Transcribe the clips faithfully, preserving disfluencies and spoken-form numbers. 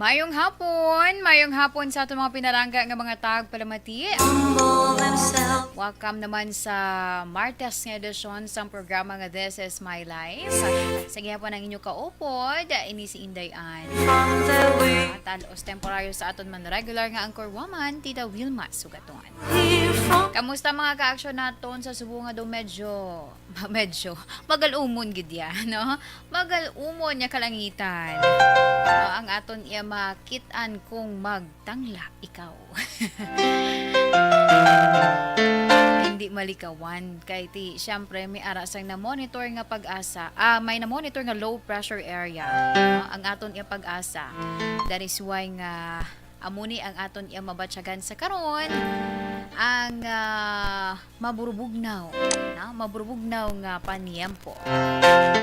Ayong hapon, mayong hapon sa aton mga pinalangga nga mga tagpalamati. Welcome naman sa Martes nga edisyon sang programa nga This Is My Life. Sa gihapon ang inyo kaupod, ini si Inday Ann. Talos temporaryo sa aton man regular nga anchor woman, Tita Wilma Sugaton. Kamusta mga ka-aksyon naton sa Subo nga do medyo, medyo magal-umon gid ya, no? Magal-umon nga kalangitan. Ah, ang aton iya makit-an kung magtangla ikaw. Hindi malikawan kay ti, siyempre, may ara sang na-monitor nga pag-asa, ah, may na-monitor nga low pressure area, no? Ang aton iya pag-asa. That is why nga amo ni ang aton iya mabatyagan sa karon, ang, ah, maburubugnaw, no? Maburubugnaw nga paniyempo.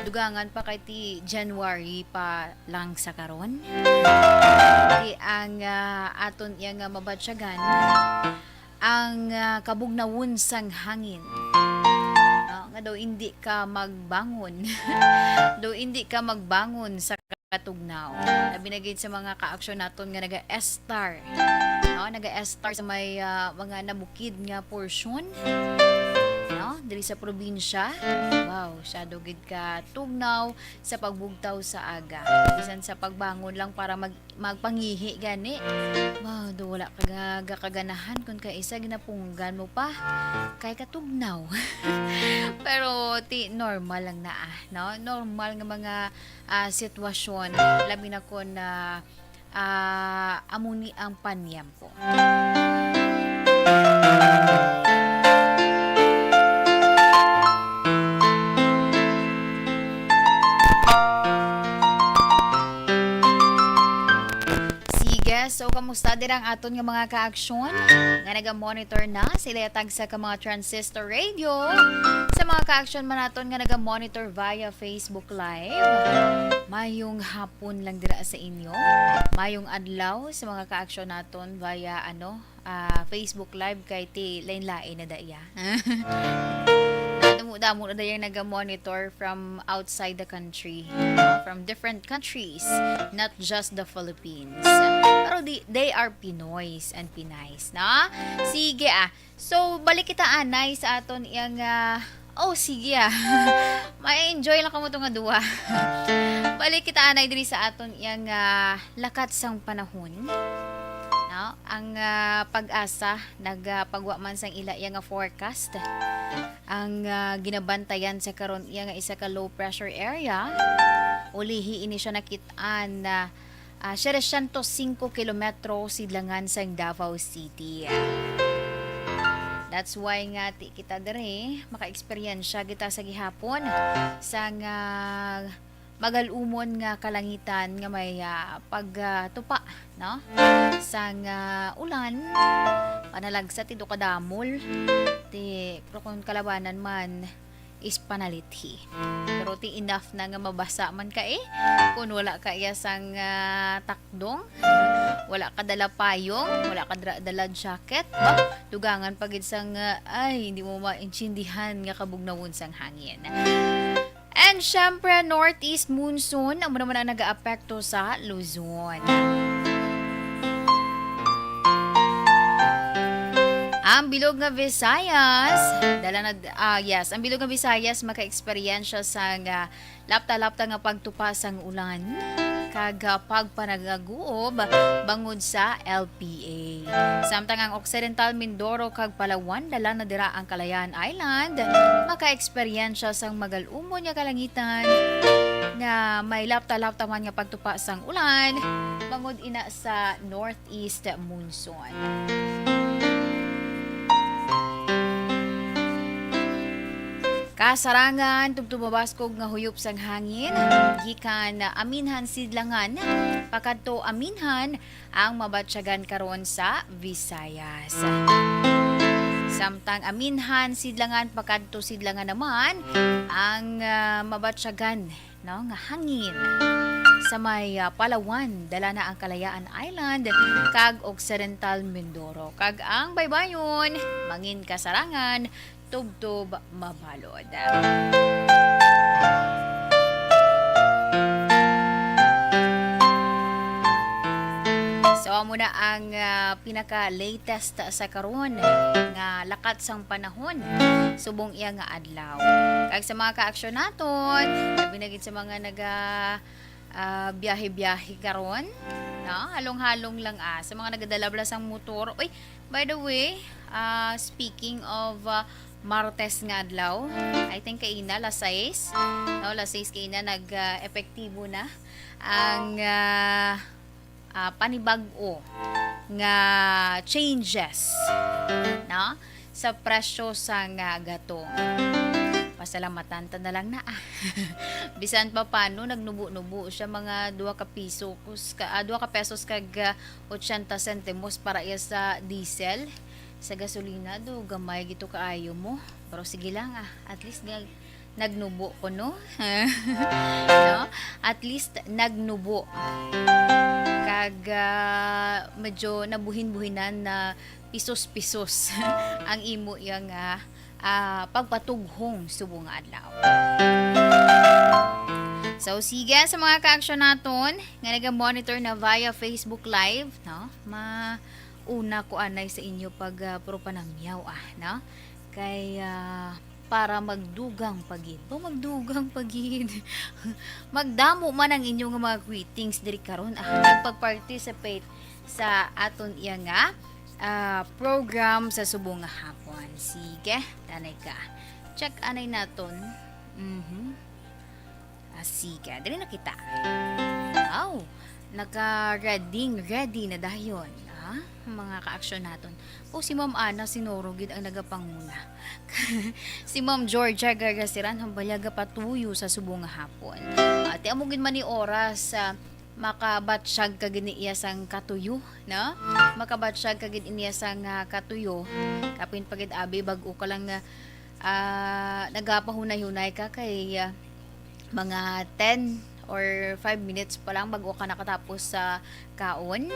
Dugangan pa kay ti January pa lang sa karon. Ti ang, ah, aton iya nga mabatyagan, ang, ah, kabugnawon sang hangin. No? Nga daw hindi ka magbangon. Daw hindi ka magbangon sa katugnaw. Labi na gid sa mga ka-aksyon naton nga naga-estar. No, naga-estar sa may, ah, mga nabukid nga porsyon. No, diri sa probinsya. Wow, siya daw gid ka tugnaw sa pagbugtaw sa aga. Bisan sa pagbangon lang para mag magpangihi gani. Wow, do wala ka ga-, gakaganahan kung kaisa ginapunggan mo pa. Kay katugnaw. Pero ti normal lang na, ah, no? Normal nga mga, ah, sitwasyon. Labi na kon, ah, ah, amo ni ang paniyempo. Sige, so kamusta dira ang aton nga mga ka-aksyon nga naga-monitor na sa ila tagsa ka mga transistor radio? Sa mga ka-aksyon man naton nga naga-monitor via Facebook Live, mayong hapon lang dira sa inyo. Mayong adlaw sa mga ka-aksyon naton via, ano, ah, Facebook Live kay ti lain-lain na daya. Damo-damo na dayang naga-monitor from outside the country, from different countries, not just the Philippines. Pero di, they are Pinoys and Pinays, no? Sige, ah. So, balik kita anay sa aton iyang, ah, oh, sige, ah. May enjoy lang kamo to nga duwa. Balik kita anay diri sa aton iyang, ah, lakat sang panahon. No? Ang, ah, pag-asa nagapagwa man sang ila iya nga forecast. Ang, ah, ginabantayan sa karon iya nga isa ka low pressure area, ulihi ini siya nakit-an na, ah, siyete siyento singko kilometro sidlangan sang Davao City. That's why nga ti kita diri maka-eksperyensya kita sa gihapon sang, ah, magal-umon nga kalangitan nga may, ah, pag, ah, tupa, no? Sang, ah, ulan, panalagsa ti do kadamol, ti, pero kung kalabanan man, is panalithi. Pero ti enough na nga mabasa man ka, eh. Kung wala ka iya sang, ah, takdong, wala ka dala payong, wala ka dra-, dala jacket, ba? Dugangan pa gid sang, ah, ay, hindi mo maintindihan nga kabugnawon sang hangin. And syempre, northeast monsoon, amo naman ang nagaapekto sa Luzon. Ang bilog nga Visayas, dala na, ah, yes, ang bilog nga Visayas maka-eksperyensya sang, ah, lapta-lapta nga pagtupa sang ulan kag, ah, pagpanagaguob bangod sa L P A. Samtang ang Occidental Mindoro kag Palawan, dala na dira ang Kalayaan Island, maka-eksperyensya sang magal-umon nga kalangitan nga may lapta-lapta man nga pagtupa sang ulan bangod ina sa northeast monsoon. Kasarangan, tubtob mabaskog nga huyop sang hangin gikan Aminhan Sidlangan pakadto Aminhan ang mabatyagan karon sa Visayas. Samtang Aminhan Sidlangan pakadto Sidlangan naman ang, ah, mabatyagan, no, nga hangin. Sa may, ah, Palawan, dala na ang Kalayaan Island kag Occidental Mindoro, kag ang baybayon mangin kasarangan tubtob mabalod. Amo na ang, ah, pinaka-latest sa karon nga lakat sang panahon subong iya nga adlaw. Kag sa mga kaaksyon naton, labi na gid sa mga naga, ah, biyahe-biyahe karon, no? Halong-halong lang, ah, sa mga nagadala bala sang motor. Uy, by the way, ah, speaking of, ah, Martes nga adlaw, I think kaina, las sais, no? Las sais kaina nag, ah, epektibo na ang, ah, ah, panibag-o nga changes, no, sa presyo sang gatong. Pasalamatan ta na lang na, ah. Bisan pa paano, nagnubo-nubo siya, mga dua ka piso kus-, ka, ah, dua ka pesos kag, ah, ochenta sentimos para iya sa diesel. Sa gasolina do, gamay gito kaayo mo. Pero sige lang, ah. At least nga nagnubo ko, no? No? At least nagnubo. Kag, ah, medyo nabuhin-buhinan na pisos-pisos ang imo iya nga, ah, pagpatughong subong nga adlaw. So, sige, sa mga kaaksyon naton nga naga-monitor na via Facebook Live, no? Ma-, una ko anay sa inyo pag, ah, puro panamyaw, ah, no? Kay, ah, para magdugang pa gid. Ba, magdugang pa gid. Magdamo man ang inyo nga mga greetings diri karon, ah, nagpag-participate sa aton iya nga, ah, program sa subong nga hapon. Sige, tanay ka. Check anay naton. Mhm. Ah, sige, diri na kita. Wow, naka-ready, ready na dayon, ha? Mga kaaksyon naton. O, si Ma'am Ana Sinoro gid ang nagapanguna. Si Ma'am Georgia Gargasiran, hambalya gapatuyo sa subong nga hapon. Ati amo gid man ni oras, ah, makabatsyag ka gid ni iya sang katuyo, no? Makabatsyag ka gid niya sang, ah, katuyo. Kapin pa gid, abi, bag-o ka lang, ah, ah, nagapahunay-hunay ka kay, ah, mga ten or five minutes pa lang bago ka nakatapos sa kaon.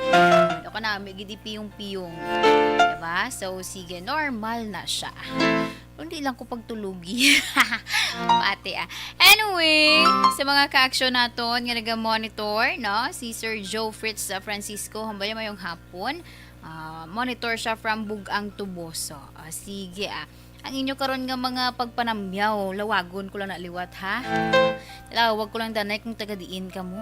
Ano ka na, may gid ipiyong-piyong. Diba? So, sige, normal na siya. Hindi lang ko pagtulugi. Pati, ah. Anyway, sa mga ka-action naton nga naga-monitor, no? Si Sir Joe Fritz, ah, Francisco, hambal niya mayong hapon. Ah, monitor siya from Bugang Tuboso. Ah, sige, ah. Ang inyo karon nga mga pagpanamyaw, lawagon ko lang na liwat, ha? Lawag ko lang danay kung taga diin kamo.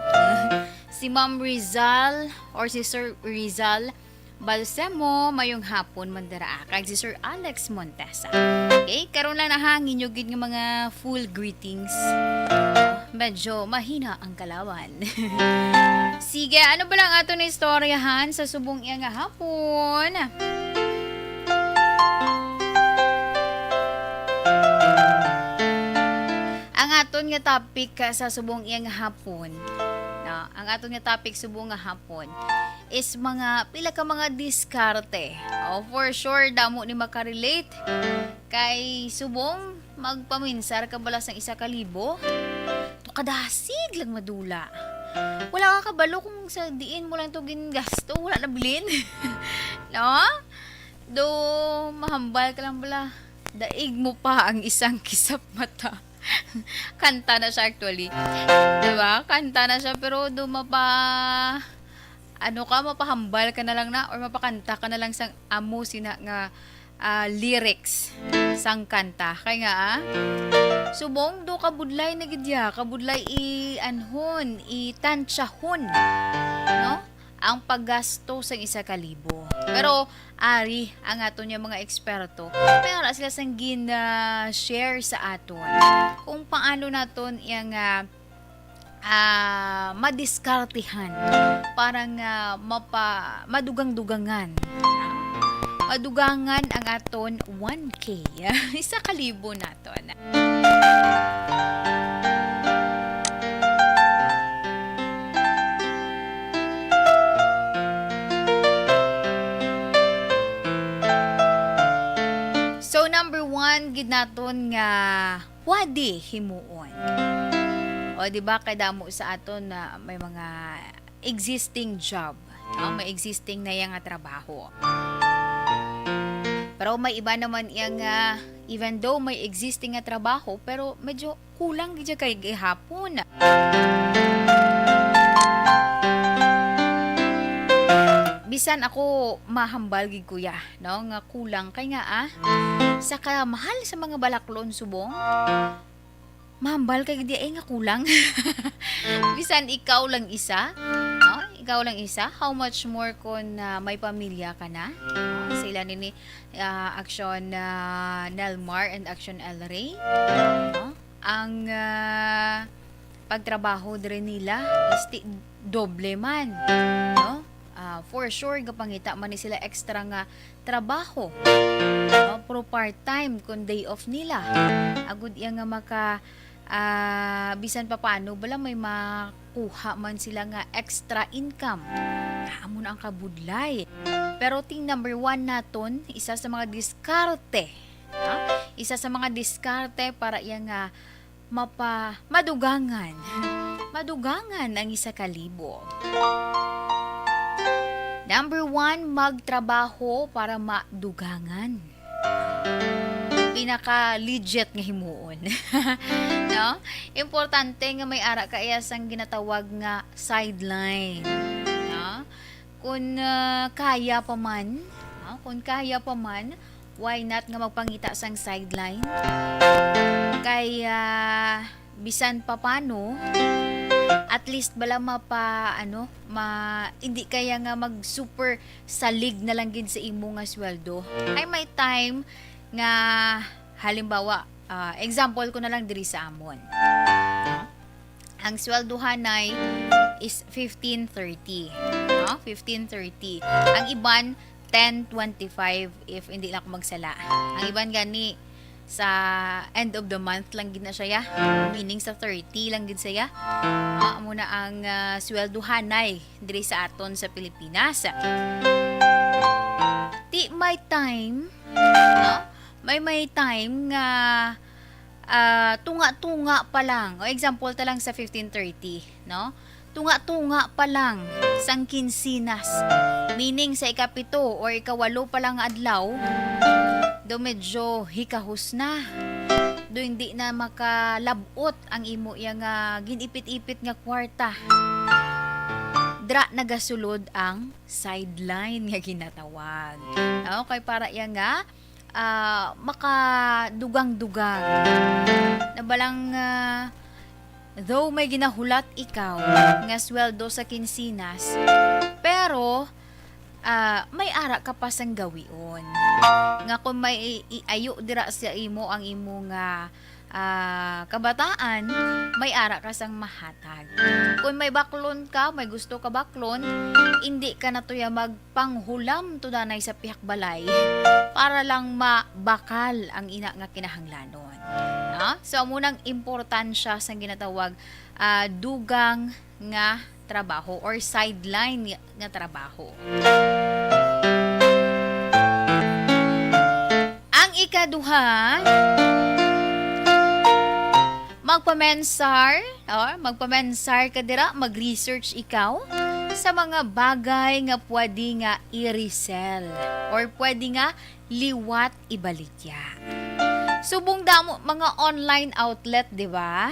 Si Ma'am Rizal or si Sir Rizal Balsamo, mayong hapon man dira, ah, kag si Sir Alex Montesa. Okay, karon lang na ha, ang inyo gid nga mga full greetings. Medyo mahina ang kalawan. Sige, ano ba lang aton istoryahan sa subong iya nga hapon? Ang aton nga topic sa subong iya nga hapon, no? Ang aton nga topic subong nga hapon is mga pila ka mga diskarte. Oh, for sure, damo ni makarelate. Kay subong, magpaminsar ka bala sang isa ka libo, to kadasig lang madula. Wala ka kabalo kung sa diin mo lang to gingasto, wala nabilin. No? Do, mahambal ka lang bala. Daig mo pa ang isang kisap mata. Kanta na siya actually. Diba? Kanta na siya, pero do mapa-, ano ka, mapahambal ka na lang na or mapakanta ka na lang sang amo sina nga, ah, lyrics sang kanta. Kay nga, ah, subong do kabudlay na gid ya, kabudlay i-anhon, itantsyahon, no? Ang paggasto sang isa ka libo. Pero ari ang aton nga mga eksperto, may ara sila sang gin-, ah, share sa aton kung paano naton yang, ah, ah, madiskartehan para nga mapa-, madugang-dugangan. Madugangan ang aton one K. Isa ka libo naton. So, number one gid naton nga pwede himuon. O, di ba, kay damo sa aton na may mga existing job, no? May existing na iya nga trabaho. Pero may iba naman iya nga, even though may existing nga trabaho, pero medyo kulang gid siya kay gihapon. Bisan ako mahambal gid, kuya, no, nga kulang kay nga, ah, sa kamahal sa mga balaklon subong, mahambal kay gid, eh, nga kulang. Bisan ikaw lang isa, no? Ikaw lang isa, how much more kung, ah, may pamilya ka na? No? Sila nini, ah, action, ah, Nelmar and action El Rey, no? Ang, ah, pagtrabaho diri nila is ti-, doble man, no? Ah, for sure, gapangita man ni sila extra nga trabaho, no? Pero part-time kung day off nila. Agud iya nga maka, ah, bisan pa paano, bala may makuha man sila nga extra income. Ah, amo na ang kabudlay. Pero ting number one naton, isa sa mga diskarte, ha? Isa sa mga diskarte para iya nga mapa-, madugangan. Madugangan ang isa ka libo. Number one, magtrabaho para madugangan. Pinaka-legit nga himuon. No? Importante nga may ara ka iya sang ginatawag nga sideline. No? Kung, ah, kaya pa man, no? Kung kaya pa man, why not nga magpangita sang sideline? Kay, ah, bisan pa paano, at least bala mapa-, ano, ma-, hindi kaya nga mag-super salig na lang gid sa imo nga sweldo. Ay, may time nga, halimbawa, ah, example ko na lang diri sa amon. Ang sweldohanay is fifteen thirty, no? Fifteen thirty. Ang iban, ten twenty-five, if hindi lang ako magsala. Ang iban gani, sa end of the month lang gid na siya, ya. Meaning sa thirty lang gid siya, ya. Ah, amo na ang, ah, sweldohanay diri sa aton sa Pilipinas. Ti may time, no? May, may time nga, ah, tunga-tunga pa lang. O, example ta lang sa fifteen thirty, no? Tunga-tunga pa lang sang kinsinas, meaning sa ikapito or ikawalo pa lang nga adlaw, do medyo hikahos na. Do hindi na makalab-ot ang imo iya nga gin-ipit-ipit nga kwarta. Dra nagasulod ang sideline nga ginatawag. Okay, para iya nga, ah, makadugang-dugang. Na balang, ah, though may ginahulat ikaw nga sweldo sa kinsinas, pero, ah, may ara ka pa sang gawion. Nga kung may i-, iayo dira sa imo ang imo nga, ah, kabataan, may ara ka sang mahatag. Kung may baklon ka, may gusto ka baklon, hindi ka na tuya magpanghulam tudanay sa pihak balay para lang mabakal ang ina nga kinahanglanon. No? So, amo nang importansya sang ginatawag, ah, dugang nga trabaho or sideline nga, nga trabaho. Ang ikaduha, magpamensar, or magpamensar ka dira, mag-research ikaw sa mga bagay nga pwede nga i-resell or pwede nga liwat ibaligya. Subong damo mga online outlet, di ba?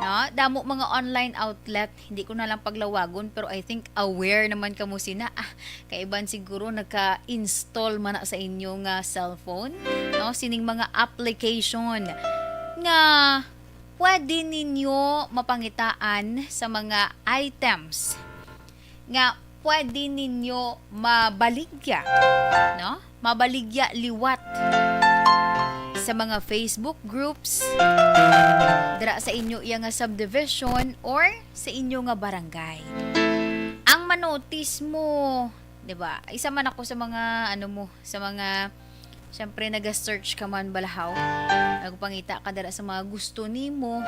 No? Damo mga online outlet, hindi ko na lang paglawagon, pero I think aware naman kamo sina. Ah, kay iban siguro naka-install man na sa inyo nga cellphone, no? Sining mga application nga pwede ninyo mapangitaan sa mga items nga pwede ninyo mabaligya, no? Mabaligya liwat sa mga Facebook groups, dira sa inyo iya nga subdivision or sa inyo nga barangay. Ang manotis mo, di ba? Isa man ako sa mga, ano mo, sa mga, syempre, naga-search ka man balahaw. Nagpangita ka dira sa mga gusto nimo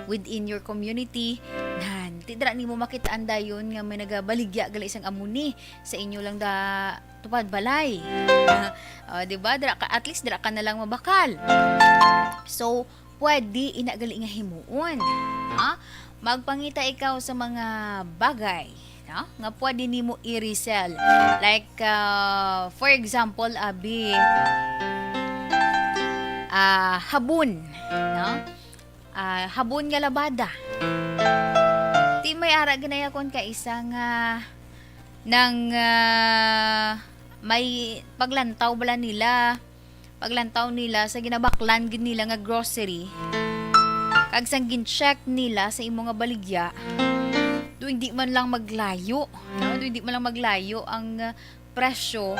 within your community. Nan, ti dira nimo makitaan dayon nga may nagabaligya gali sang amo ni sa inyo lang da tupad balay. O, di ba? Dira ka, at least dira ka na lang mabakal. So, pwede ina gali nga himuon. Ha? Magpangita ikaw sa mga bagay, no? Nga pwede nimo i-resell. Like, ah, for example, abi, ah, habon, no? Ah, habon nga labada. Ti may ara ginayakon ka isa nga nang, ah, may paglantaw bala nila, paglantaw nila sa ginabaklan gid nila nga grocery, kag sang gin-check nila sa imo nga baligya, do hindi man lang maglayo, no? Do hindi man lang maglayo ang, ah, presyo,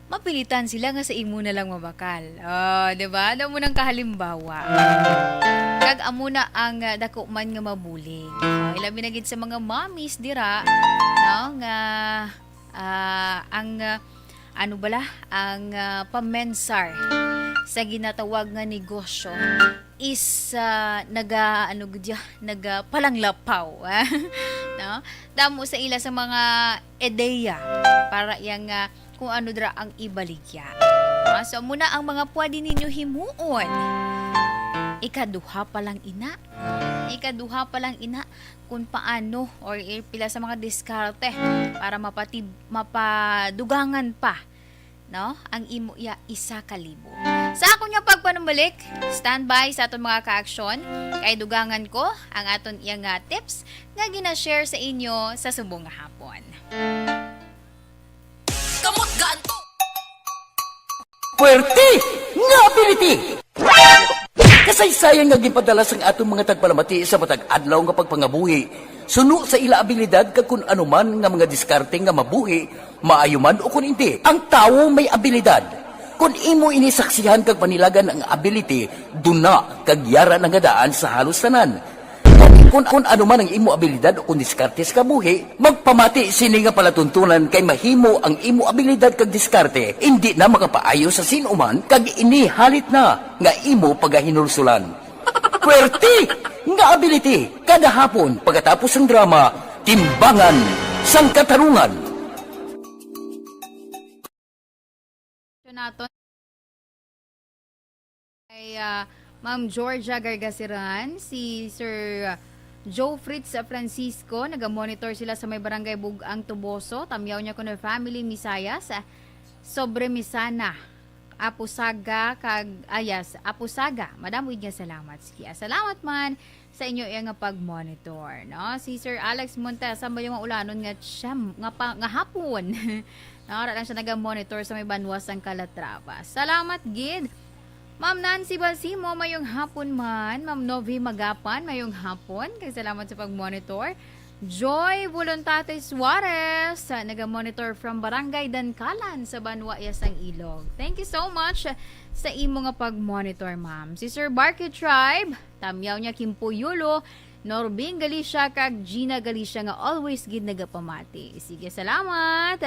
mapilitan sila nga sa imo na lang mabakal. Oh, di ba? Amo nang kahalimbawa. Kag amo na ang, ah, dako man nga mabulig. Oh, ilabi na gid sa mga mommies dira, no, nga, ah, ang, ah, ano bala, ang, ah, pamensar sa ginatawag nga negosyo is, ah, naga, ano gud ya, nagapalanglapaw, no? Damo sa ila sa mga ideya para yang, ah, kung ano dira ang ibaligya. Ah, so, amo na ang mga pwede ninyo himuon. Ikaduha pa lang ina. Ikaduha pa lang ina kung paano or i-, pila sa mga diskarte para mapatib-, mapadugangan pa, no, ang imo iya isa ka libo. Sa akon nga pagpanumbalik, standby sa aton mga kaaksyon, kay dugangan ko ang aton iya nga tips nga gina-share sa inyo sa subong nga hapon. Kamot gaan to. Puwerte nga ability! Kasaysayan nga ginpadala sang aton mga tagpalamati sa matag adlaw nga pagpangabuhi, suno sa ila abilidad kag kun ano man nga mga diskarte nga mabuhi, maayo man o kun indi. Ang tawo may abilidad. Kun imo ini saksihan kag panilagan ang ability, duna kag yara na nga daan sa halos tanan. Kun, kun ano man ang imo abilidad o kun diskarte sa kabuhi, magpamati sini nga palatuntunan kay mahimo ang imo abilidad kag diskarte indi na makapaayo sa sin-o man kag ini halit na nga imo pagahinulsulan. Puwerte nga ability kada hapon pagkatapos sang drama, Timbangan sang Katarungan. Naton kay, ah, Ma'am Georgia Gargasiran, si Sir, ah, Joe Fritz Francisco, naga-monitor sila sa may barangay Bug-ang Tuboso, Tamyaw niya kuno family, Misayas, ah, Sobre Misana, Apusaga, kag, ah, yes, Apusaga. Madamo gid nga salamat. Sige, ah, salamat man sa inyo iya nga pag-monitor, no? Si Sir Alex Montesa, mayo nga ulanon nga siyam, nga pa, nga hapon. No, ara lang siya naga-monitor sa may banwa sang Calatrava. Salamat gid. Ma'am Nancy Balsimo, mayong hapon man. Ma'am Novi Magapan, mayong hapon. Kag salamat sa pag-monitor. Joy Voluntate Suarez, ah, naga-monitor from Barangay Dankalan sa banwa iya sang Ilog. Thank you so much sa imo nga pag-monitor, ma'am. Si Sir Barky Tribe, Tamyaw niya Kimpo Yulo, Norbing Galicia, kag Gina Galicia nga always gid nagapamati. Sige, salamat.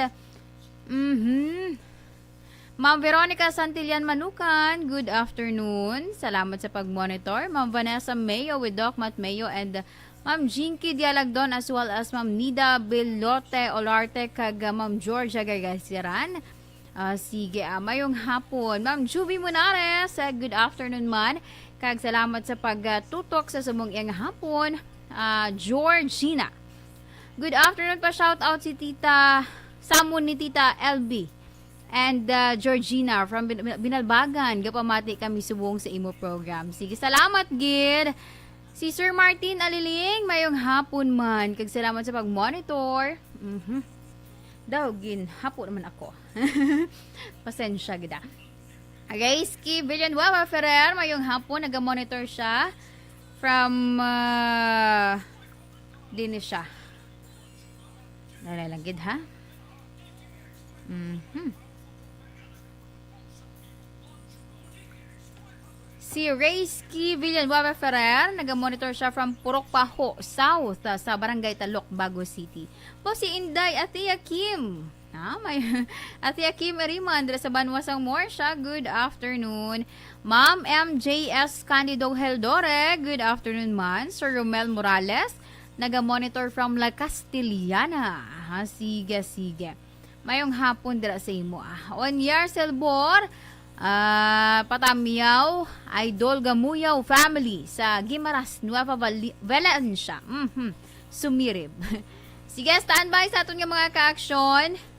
Mhm. Ma'am Veronica Santillan Manukan, good afternoon. Salamat sa pag-monitor. Ma'am Vanessa Mayo with Doc Matt Mayo and, uh, Ma'am Jinky Dialagdon as well as Ma'am Nida Bilote Olarte kag, uh, Ma'am Georgia Gargasiran. Ah, sige, ah, mayong hapon. Ma'am Juvie Munares, ah, good afternoon man. Kag salamat sa pagtutok sa subong iyang hapon. Ah, Georgina. Good afternoon pa, shout out si Tita, samon ni Tita L B. And, ah, Georgina from Bin-, Binalbagan, gapamati kami subong sa imo program. Sige, salamat gid. Si Sir Martin Aliling, mayong hapon man. Kag salamat sa pag-monitor. Mhm. Daw, gin, hapon naman ako. Pasensya gid, ah. Rayski Villanueva Ferrer, mayong hapon, naga-monitor siya from, ah, din siya. Wala lang gid, ha? Mhm. Si Rayski Villanueva Ferrer, naga-monitor siya from Purok Paho South, ah, sa Barangay Talok, Bago City. Po si Inday Athea Kim. Ah, may Athea Kim Eriman, dira sa Banwa sang Morsha. Good afternoon. Ma'am M J S Candido Heldore, good afternoon man. Sir Romel Morales, naga-monitor from La Castellana. Ah, sige, sige. Mayong hapon dira sa imo, ah. Onyar Selbor, ah, Patamyaw, Idol Gamuyaw family sa Guimaras, Nueva Vali-, Valencia. Mhm. Sumirib. Sige, standby sa aton nga mga ka-aksyon.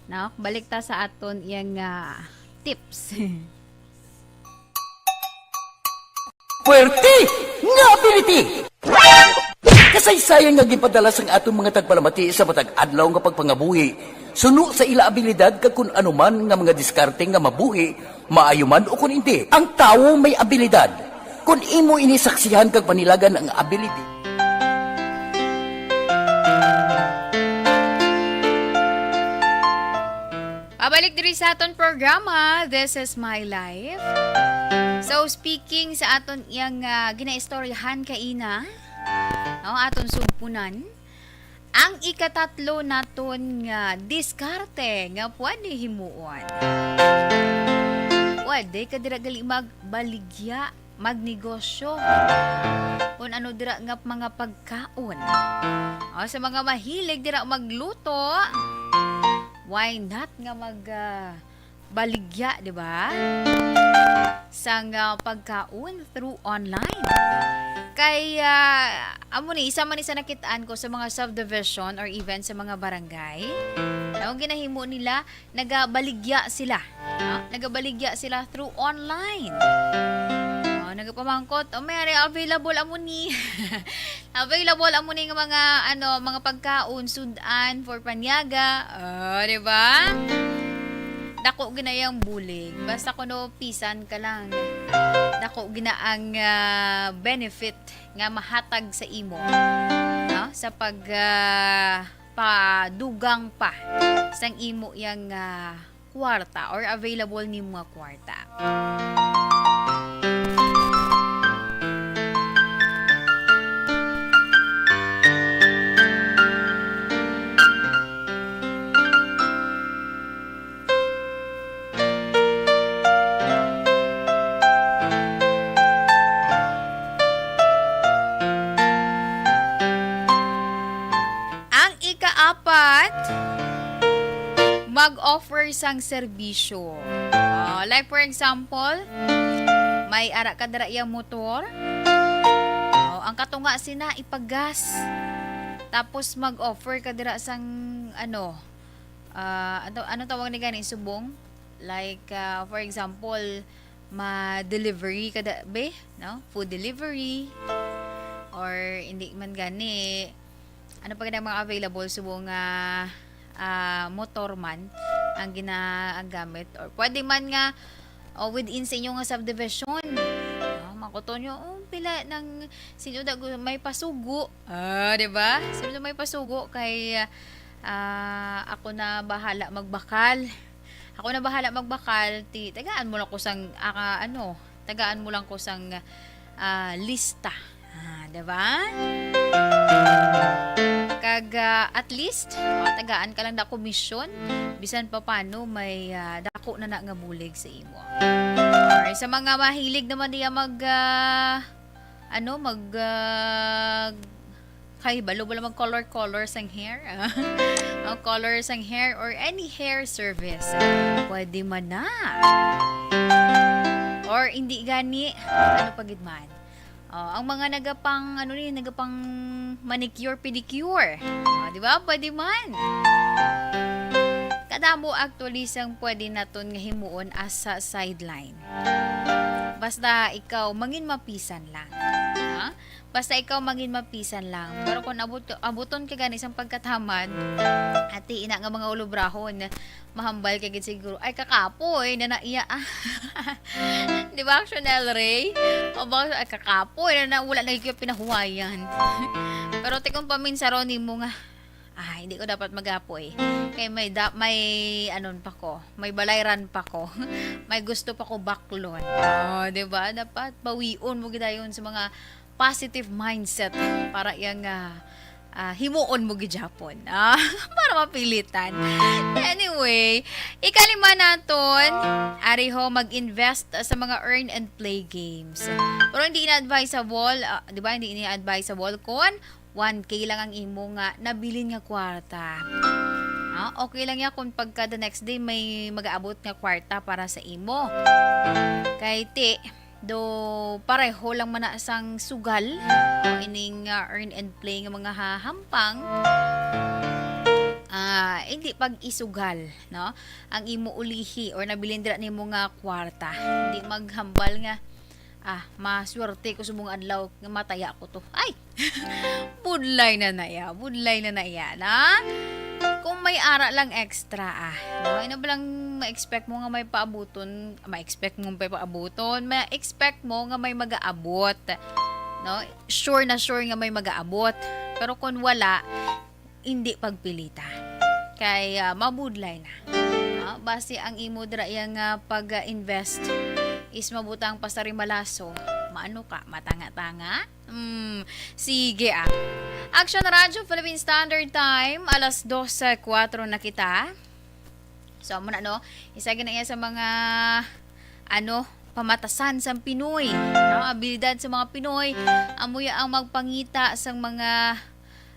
No? Balik ta sa aton iyang, ah, tips. Puwerte nga ability! Kasaysayan nga ginpadala sang aton mga tagpalamati sa matag adlaw nga pagpangabuhi, suno sa ila abilidad kag kun ano man nga mga diskarte nga mabuhi, maayo man o kun indi. Ang tawo may abilidad. Kun imo ini saksihan kag panilagan ang ability, Pabalik diri sa aton programa, This is My Life. So, speaking sa aton iyang, ah, ginaistoryahan kaina, no, aton sugpunan, ang ikatatlo naton nga diskarte nga pwede himuon. Pwede ka dira gali magbaligya, magnegosyo. Kung ano dira nga mga pagkaon. O, sa mga mahilig dira magluto, why not nga mag, ah, baligya, di ba? Sang, ah, pagkaon through online. Kay, ah, amo ni, isa man ni sa nakitaan ko sa mga subdivision or even sa mga barangay. Ang ginahimo nila, nagabaligya sila. No? Nagabaligya sila through online. Oh, nagapamangkot, "Oh, may ari available amo ni." Available amo ni nga mga, ano, mga pagkaon, sud-an for panyaga. Oh, di ba? Dako gina yang bulig. Basta kuno pisan ka lang. Dako gina ang, ah, benefit nga mahatag sa imo, no? Sa pag, ah, padugang pa sang imo yang, ah, kwarta or available nimo nga kwarta. Ang ikaapat, mag-offer sang serbisyo. Ah, like for example, may ara ka dira iyang motor. Oh, ang katunga sina ipagas. Tapos mag-offer ka dira sang ano, ah, ano, ano tawag ni gani, subong? Like, ah, for example, ma-delivery ka da, be, no? Food delivery. Or hindi man gani, ano pa gani ang mga available, subong nga, ah, motor man ang gina-, ang gamit. Or pwede man nga, o within sa inyo nga subdivision. Ah, makuton nyo, "Oh, pila nang, sino da gu-, may pasugo?" Ah, di ba? Sino may pasugo kay, ah, ako na bahala magbakal. Ako na bahala magbakal, ti, tagaan mo lang ko sang, ah, ano, tagaan mo lang ko sang, ah, lista. Ah, di ba? Kag, ah, at least, ah, tagaan ka lang na komisyon, bisan pa paano may, ah, dako na na nga bulig sa imo. Or sa mga mahilig naman diya mag, ah, ano, mag, ah, kay balo, balo mag color, color sang hair. Oh, color sang hair or any hair service. Pwede man na. Or hindi gani, ano pa gid man. Oh, ang mga nagapang, ano ni, nagapang manicure, pedicure. Oh, di ba? Pwede man. Kadamo actually sang pwede naton nga himuon as sa sideline. Basta ikaw, mangin mapisan lang. Ha? Basta ikaw, mangin mapisan lang. Pero kung abot-, abuton ka gani sang pagkatamad, ati ina nga mga ulobrahon, mahambal ka gid siguro, "Ay, kakapoy na na iya, ah." Di ba, Chanel Ray? O ba, "Ay, kakapoy na na, wala na gyud pinahuwayan." Pero tikong paminsaron nimo nga, "Ah, hindi ko dapat magapoy. Kay may da-, may anon pa ko, may balayran pa ko, may gusto pa ko baklon." Oh, di ba? Dapat bawion mo gidayon sa mga positive mindset para yang, ah, ah, himuon mo gid gyapon. Ah, para mapilitan. Anyway, ikalima naton, ari ho, mag-invest sa mga earn and play games. Pero hindi na advisable, ah, di ba? Hindi na advisable kung one K lang ang imo nga nabilin nga kwarta. Ah, okay lang ya kung pagka the next day may mag-aabot nga kwarta para sa imo. Kay ti, do pareho lang man na sang sugal, o ining, ah, earn and play nga mga hahampang, ah, hindi pag-isugal, no? Ang imo ulihi or nabilin dira nimo nga kwarta. Hindi maghambal nga, ah, maswerte ko subong adlaw nga mataya ko to. Ay! Budlay na na iya, budlay na na iya, na? Kung may ara lang extra, ah. No? Ina ba lang ma-expect mo nga may paabuton, ma-expect mo may paabuton, ma-expect mo nga may mag-aabot. No? Sure na sure nga may mag-aabot. Pero kung wala, hindi pagpilita. Kay, ah, mabudlay na. Ah, basi ang imo dira iya nga pag-invest is mabutang pa sa rimalaso, maano ka, matanga-tanga? Hmm, sige, ah. Action Radyo Philippine Standard Time, alas dos kuwatro na kita. So, amo na, no? Isa gid na iya sa mga, ano, pamatasan sang Pinoy, no? Abilidad sa mga Pinoy, amo ya ang magpangita sang mga,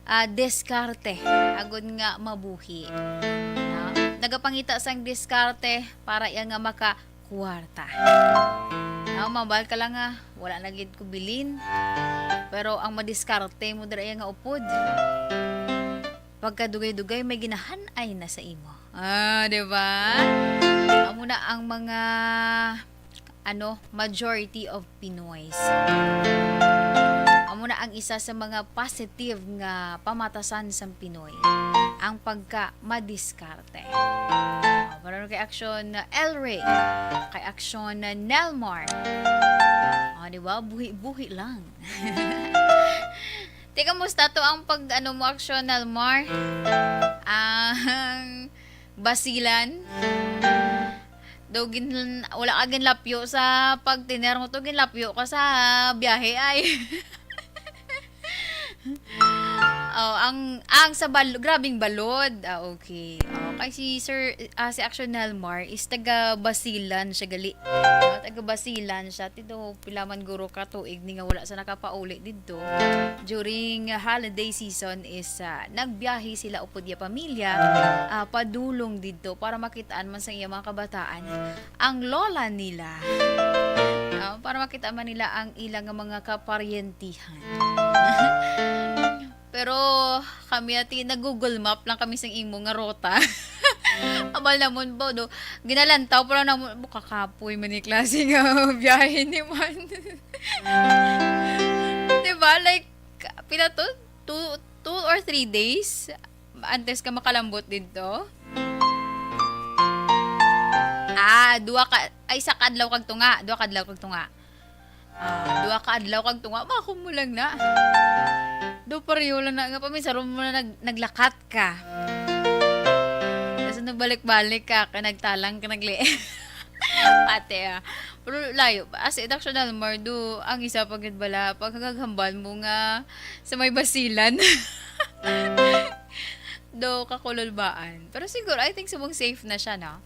ah, diskarte agud nga mabuhi, no? Nagapangita sang diskarte para iya nga maka kwarta. Aw, mabal ka lang nga, wala na gid ko bilin. Pero ang madiskarte mo dira iya nga upod, pagkadugay-dugay may ginahan-ay na sa imo. Ah, di ba? Amo na ang mga, ano, majority of Pinoys. Amo na ang isa sa mga positive nga pamatasan sang Pinoy, ang pagka madiskarte. Oh, para kay action na El Rey, kay action na Nelmar. Oh, di ba? Buhi-buhi lang. Teka, musta to ang pag, ano mo, action, Nelmar? Ang basilan? Do gin-, wala ka ginlapyo sa pagtiner mo to, ginlapyo ka sa biyahe ay. Oh, ang, ang sa bal-, grabing balod. Ah, okay. Oh, kay si Sir, ah, si Action Nelmar is taga Basilan siya gali. Oh, taga Basilan siya. Tito, pila man guro ka tuig ni nga wala sa nakapauli didto. During, ah, holiday season is, ah, nagbiyahe sila upod iya pamilya, ah, padulong didto para makitaan man sa iya mga kabataan ang lola nila. Ah, para makita man nila ang ila nga mga kaparyentihan. Pero kami ati, nag-Google Map lang kami sang imo nga ruta. Abal namon ba, do? Ginalantaw pa lang namon, "Bo, kakapoy man ni klase nga biyahe ni man." Diba? Like, pila to? Two, two or three days antes ka makalambot didto? Ah, duha ka, ay, isa ka adlaw kag tunga. Duha ka adlaw kag tunga. Ah, duha ka adlaw kag tunga, mako mo lang na. Do, pareho lang na nga, paminsaron mo na nag-, naglakat ka. Tapos nagbalik-balik ka, kay nagtalang ka, nagli-, pati, ah. Pero layo, as in, actually, Mar, do, ang isa pa gid bala, pagkagaghambal mo nga sa may Basilan. Do, kakululbaan. Pero siguro, I think, subong safe na siya, no?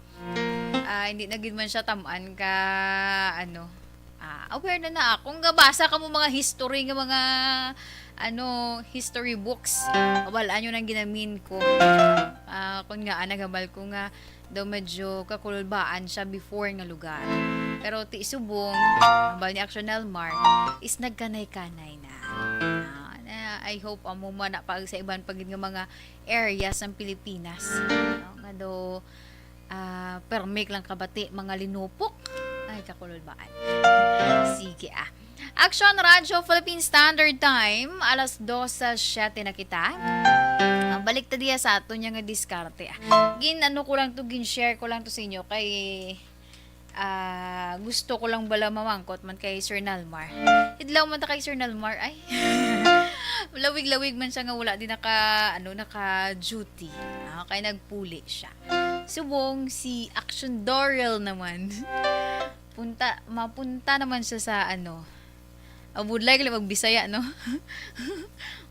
Ah, hindi na gid man siya tamaan ka, ano, ah, aware na na. Kung gabasa ka mo mga history nga mga, ano, history books, wala nyo nang ginamin ko. Ah, kung nga, ah, nagabal ko nga, daw medyo kakulbaan siya before nga lugar. Pero ti subong, hambal ni Action Nelmar, is nagkanay-kanay na. Ah, na, I hope amo man na pag sa iban pa gid nga mga areas ng Pilipinas. No? Nga daw, ah, permik lang kabati, mga linupok. Ay, kakulbaan. Sige, ah. Action Radyo Philippine Standard Time, alas dos sa siyete na kita. Ah, balik ta diya sa ato niya nga diskarte, ah. Gin, ano ko lang to, gin-share ko lang to sa inyo kay, ah, gusto ko lang bala mamangkot man kay Sir Nalmar. Idlaw man ta kay Sir Nalmar, ay. Lawig-lawig man siya nga wala din naka, ano, naka-duty. Ah, kay nagpuli siya. Subong si Action Dorel naman. Punta, mapunta naman siya sa, ano, ah, budlay ka lang magbisaya, no?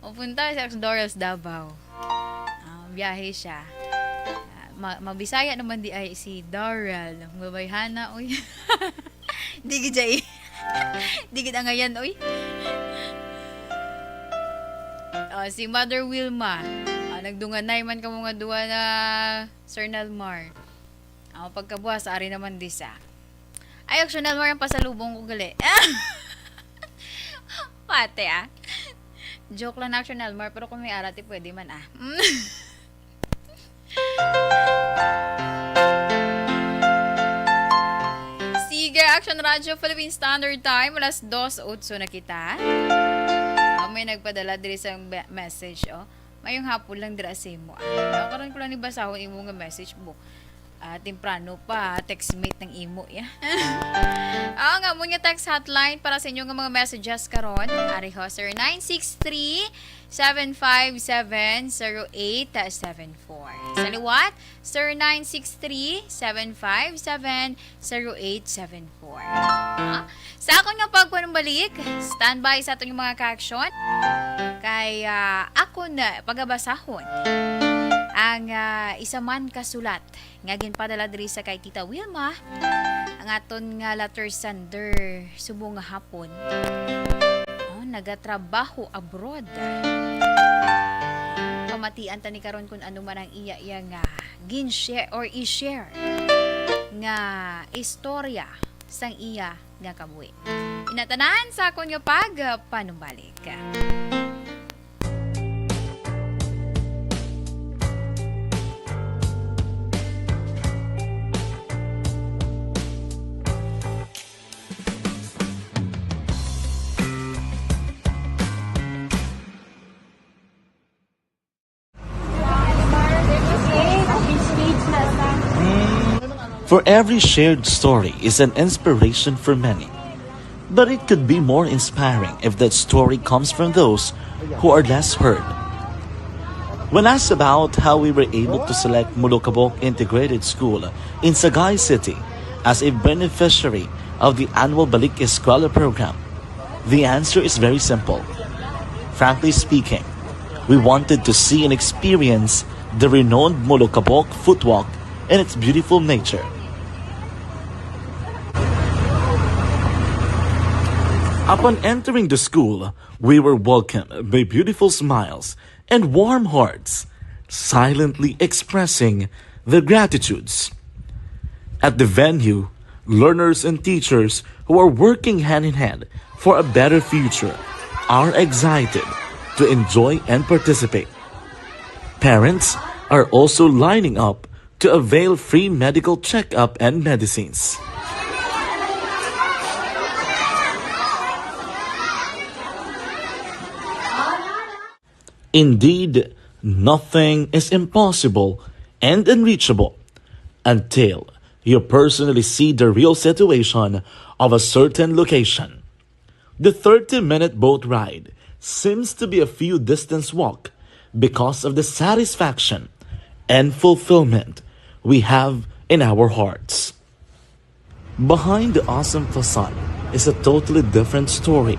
Mapunta siya sa Doral's Davao. Ah, biyahe siya. Ah, ma-, mabisaya naman di ay si Doral. Ang babayhana, uy. Di gid siya i-, di gid angayan, uy. Oh, si Mother Wilma. Ah, nagdunganay man kamo nga duha na Sir Nalmar. Oh, pagkabuas, ari naman disa. Ay, Action Nalmar, ang pasalubong ko gali. Pati, ah. Joke lang na, Action Nalmar, pero kung may ara, ti pwede man, ah. Sige, Action Radio Philippine Standard Time, alas dos otso na kita. Ah, may nagpadala diri sa be-, message, oh. Mayong hapon lang dira sa imo. Ah, karon ko lang ni basahon imo nga message, bo. Ah, temprano pa, textmate ng imo, ya. Oo nga, mo nga text hotline para sa inyo nga mga messages karon. Ari ho, zero nine six three, seven five seven, zero eight seven four. Sa liwat, zero nine six three, seven five seven, zero eight seven four. Ha? Sa akon nga pagpanumbalik, standby sa aton mga ka-aksyon. Kay, ah, akon na pagabasahon ang, ah, isa man ka sulat nga ginpadala diri sa kay Tita Wilma, ang aton nga letter sender subong nga hapon. Oh, nagatrabaho abroad. Pamatian ta ni karon kung ano man ang iya, iya nga gin-share or i-share nga istorya sang iya nga kabuhi. Inatanan sa akon nga pagpanumbalik. For every shared story is an inspiration for many. But it could be more inspiring if that story comes from those who are less heard. When asked about how we were able to select Molokabok Integrated School in Sagay City as a beneficiary of the annual Balik Eskwela program, the answer is very simple. Frankly speaking, we wanted to see and experience the renowned Molokabok Footwalk and its beautiful nature. Upon entering the school, we were welcomed by beautiful smiles and warm hearts, silently expressing their gratitudes. At the venue, learners and teachers who are working hand in hand for a better future are excited to enjoy and participate. Parents are also lining up to avail free medical checkup and medicines. Indeed, nothing is impossible and unreachable until you personally see the real situation of a certain location. The thirty-minute boat ride seems to be a few distance walk because of the satisfaction and fulfillment we have in our hearts. Behind the awesome facade is a totally different story.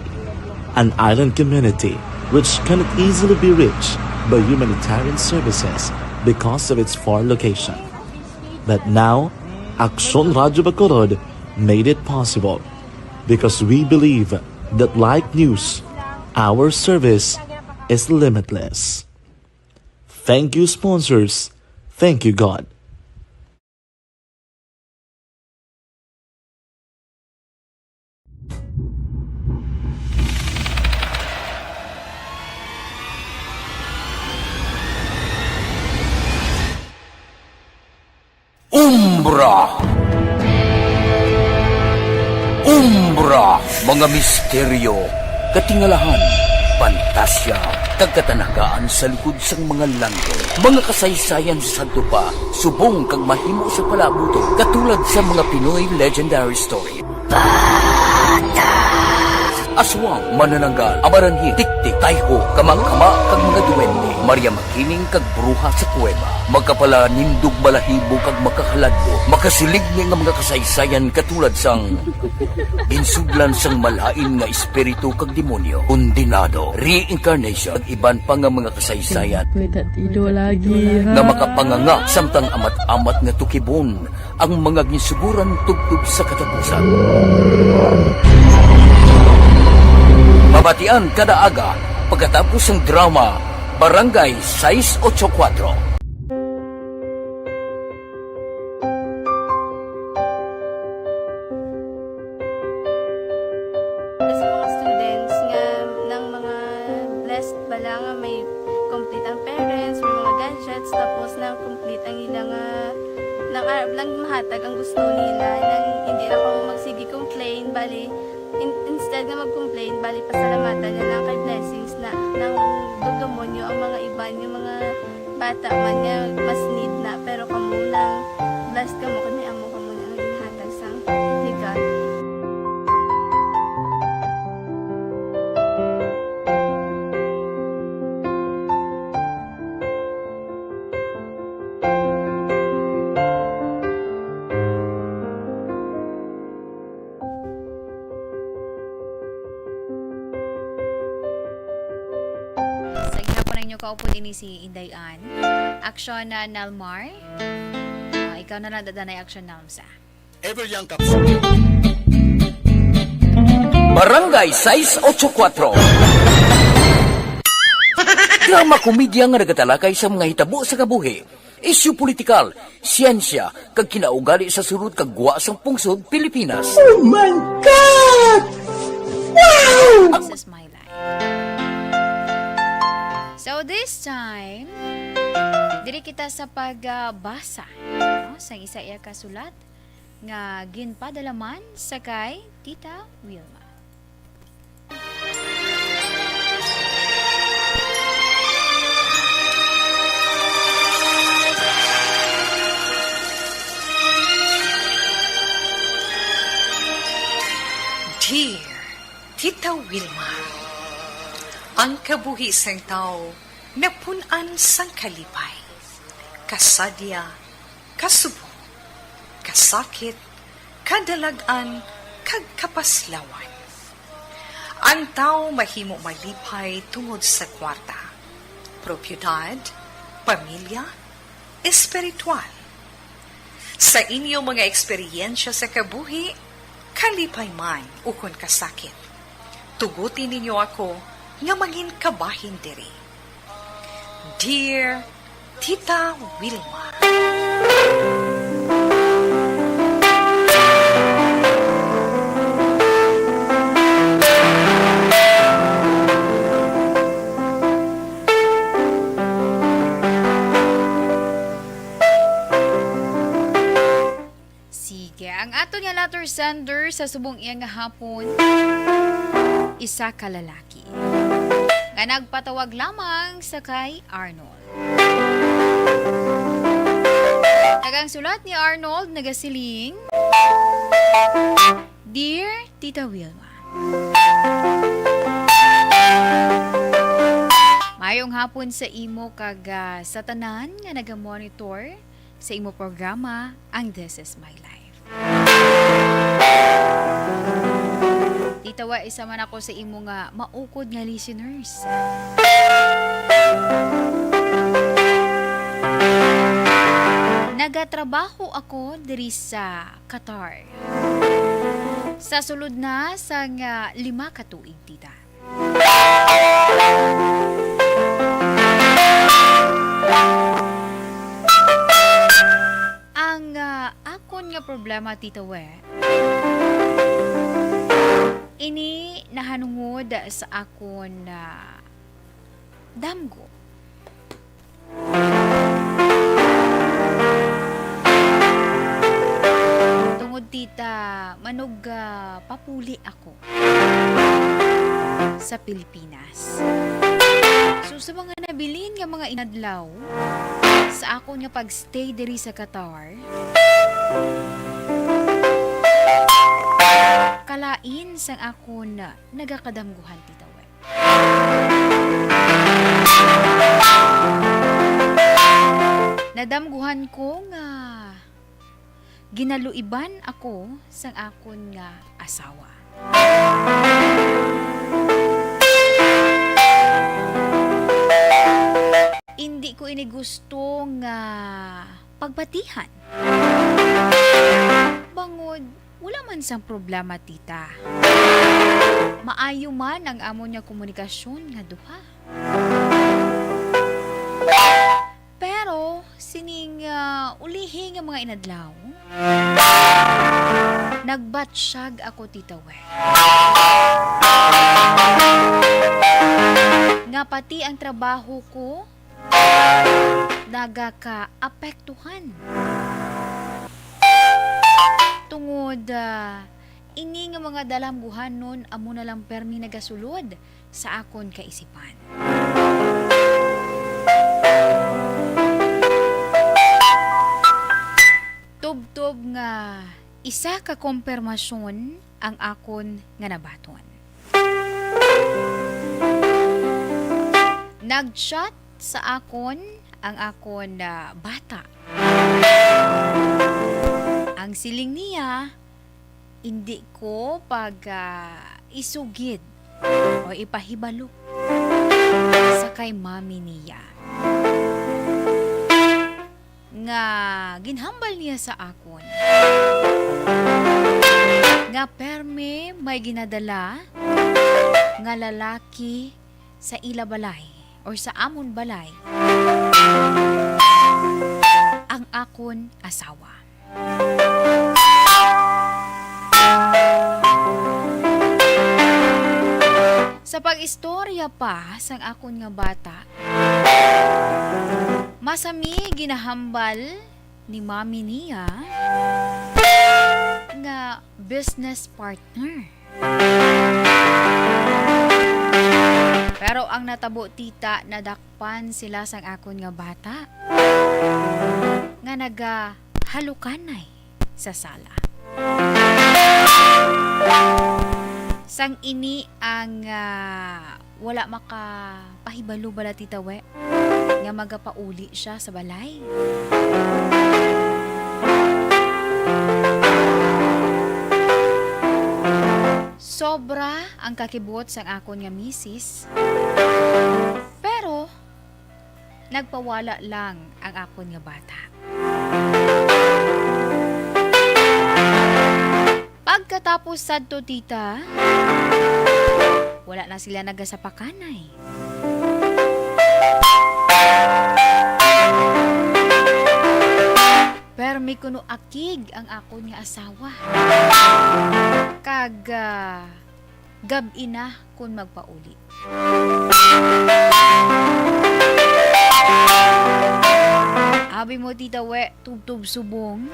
An island community which cannot easily be reached by humanitarian services because of its far location. But now, Aksyon Radyo Bacolod made it possible because we believe that like news, our service is limitless. Thank you, sponsors. Thank you, God. Umbra. Umbra, mga misteryo, katingalahan, pantasya, kag katanagaan sa likod sang mga langit. Mga kasaysayan sa sadto pa, subong kag mahimo sa palaabuton, katulad sa mga Pinoy legendary story. Aswang, manananggal, amaranhit, tiktik, tayho, kamangkama, kag mga duwende, Maria Makiling, kag bruha sa kuweba. Makapalanindog, balahibo, kag makahaladlok. Makasiling ni nga mga kasaysayan katulad sang ginsudlan sang malain nga espiritu kag demonyo, kondenado, reincarnation, kag iban pa nga mga kasaysayan May tatido lagi, ha? nga makapanganga samtang amat-amat nga tukibon ang mga ginsuguran tubtob sa katapusan. Mabatian kada aga pagkatapos sang drama Barangay sais ocho kuwatro. Sa mga students nga nang mga blessed bala nga may complete ang parents, may mga gadgets, tapos nang complete ang ila nga nang arab lang mahatag ang gusto nila, nang hindi na ko magsigi kung Bali, in-, instead nga mag-complain, bali pasalamatan niya lang kay blessings na nang dugdumon niyo ang mga iban, yung mga bata man nga mas need na, pero kamo nang blessed kamo kani amo kamo na ang ginhatag sang ni God. Sa gihapon ninyo kaupod ini si Inday Ann. Action na Nalmar. Ah, ikaw na lang dadanay action Nalmsa. Ever Young Capsule. Barangay sais ocho kuatro. Drama komedya nga nagatalakay sa mga hitabo sa kabuhi, isyu politikal, siyensya, kag kinaugali sa sulod kag gwa sang pungsod Pilipinas. Oh my God! Wow! This is my life. So this time, diri kita sa pagbasa, no, sang isa iya ka sulat nga ginpadala man sa kay Tita Wilma. Dear Tita Wilma, ang kabuhi sang tawo napun-an sang kalipay, kasadya, kasubong, kasakit, kadalag-an, kag kapaslawan. Ang tawo mahimo malipay tungod sa kwarta, propiedad, pamilya, espiritual. Sa inyo mga eksperyensya sa kabuhi, kalipay man ukon kasakit, tuguti ninyo ako nga mangin kabahin diri. Dear Tita Wilma. Sige, ang ato nga letter sender sa subong iya nga hapon, isa ka lalaki nga nagpatawag lamang sa kay Arnold. Kag ang sulat ni Arnold nagasiling, Dear Tita Wilma, mayong hapon sa imo kag, ah, sa tanan nga nagamonitor sa imo programa, ang This Is My Life. Tita Wa, isa man ako sa imo nga maukod nga listeners. Nagatrabaho ako diri sa Qatar. Sa sulod na sang, ah, lima ka tuig, tita. Ang, ah, akon nga problema, Tita We, ini nahanungod sa akon, ah, damgo. Tungod, tita, manug-, ah, papuli ako sa Pilipinas. So, sa mga nabilin nga mga inadlaw sa akon nga pag-stay diri sa Qatar, kalain sang akon nagakadamguhan, Tita We. Nadamguhan ko nga ginaluiban ako sang akon nga asawa. Indi ko ini gusto nga pagbatihan. Bangod wala man sang problema, tita. Maayo man ang amon nga komunikasyon nga duha. Pero sining, ah, ulihi nga mga inadlaw, nagbatsyag ako, Tita We, nga pati ang trabaho ko nagakaapektuhan. Tungod, ah, Ini nga mga dalamguhanon amo na lang permi nagasulod sa akon kaisipan. Tubtob nga isa ka kompirmasyon ang akon nga nabaton. Nag-chat sa akon ang akon, ah, bata. Ang siling niya, indi ko pag, ah, isugid o ipahibalo sa kay mami niya nga ginhambal niya sa akon nga permi may ginadala nga lalaki sa ila balay or sa amon balay ang akon asawa. Sa pag-istorya pa sang akon nga bata, masami ginahambal ni mami niya nga business partner. Pero ang natabo, tita, nadakpan sila sang akon nga bata nga nagahalukanay sa sala. Sang ini ang, ah, wala makapahibalo bala, Tita We, nga magapauli siya sa balay. Sobra ang kakibot sang akon nga misis, pero nagpawala lang ang akon nga bata. Pagkatapos sadto, tita, wala na sila nagasapakanay. Permi kuno akig ang akon nga asawa. Kag, ah, gab-i na kon magpauli. Abi mo, Tita We, tubtob subong,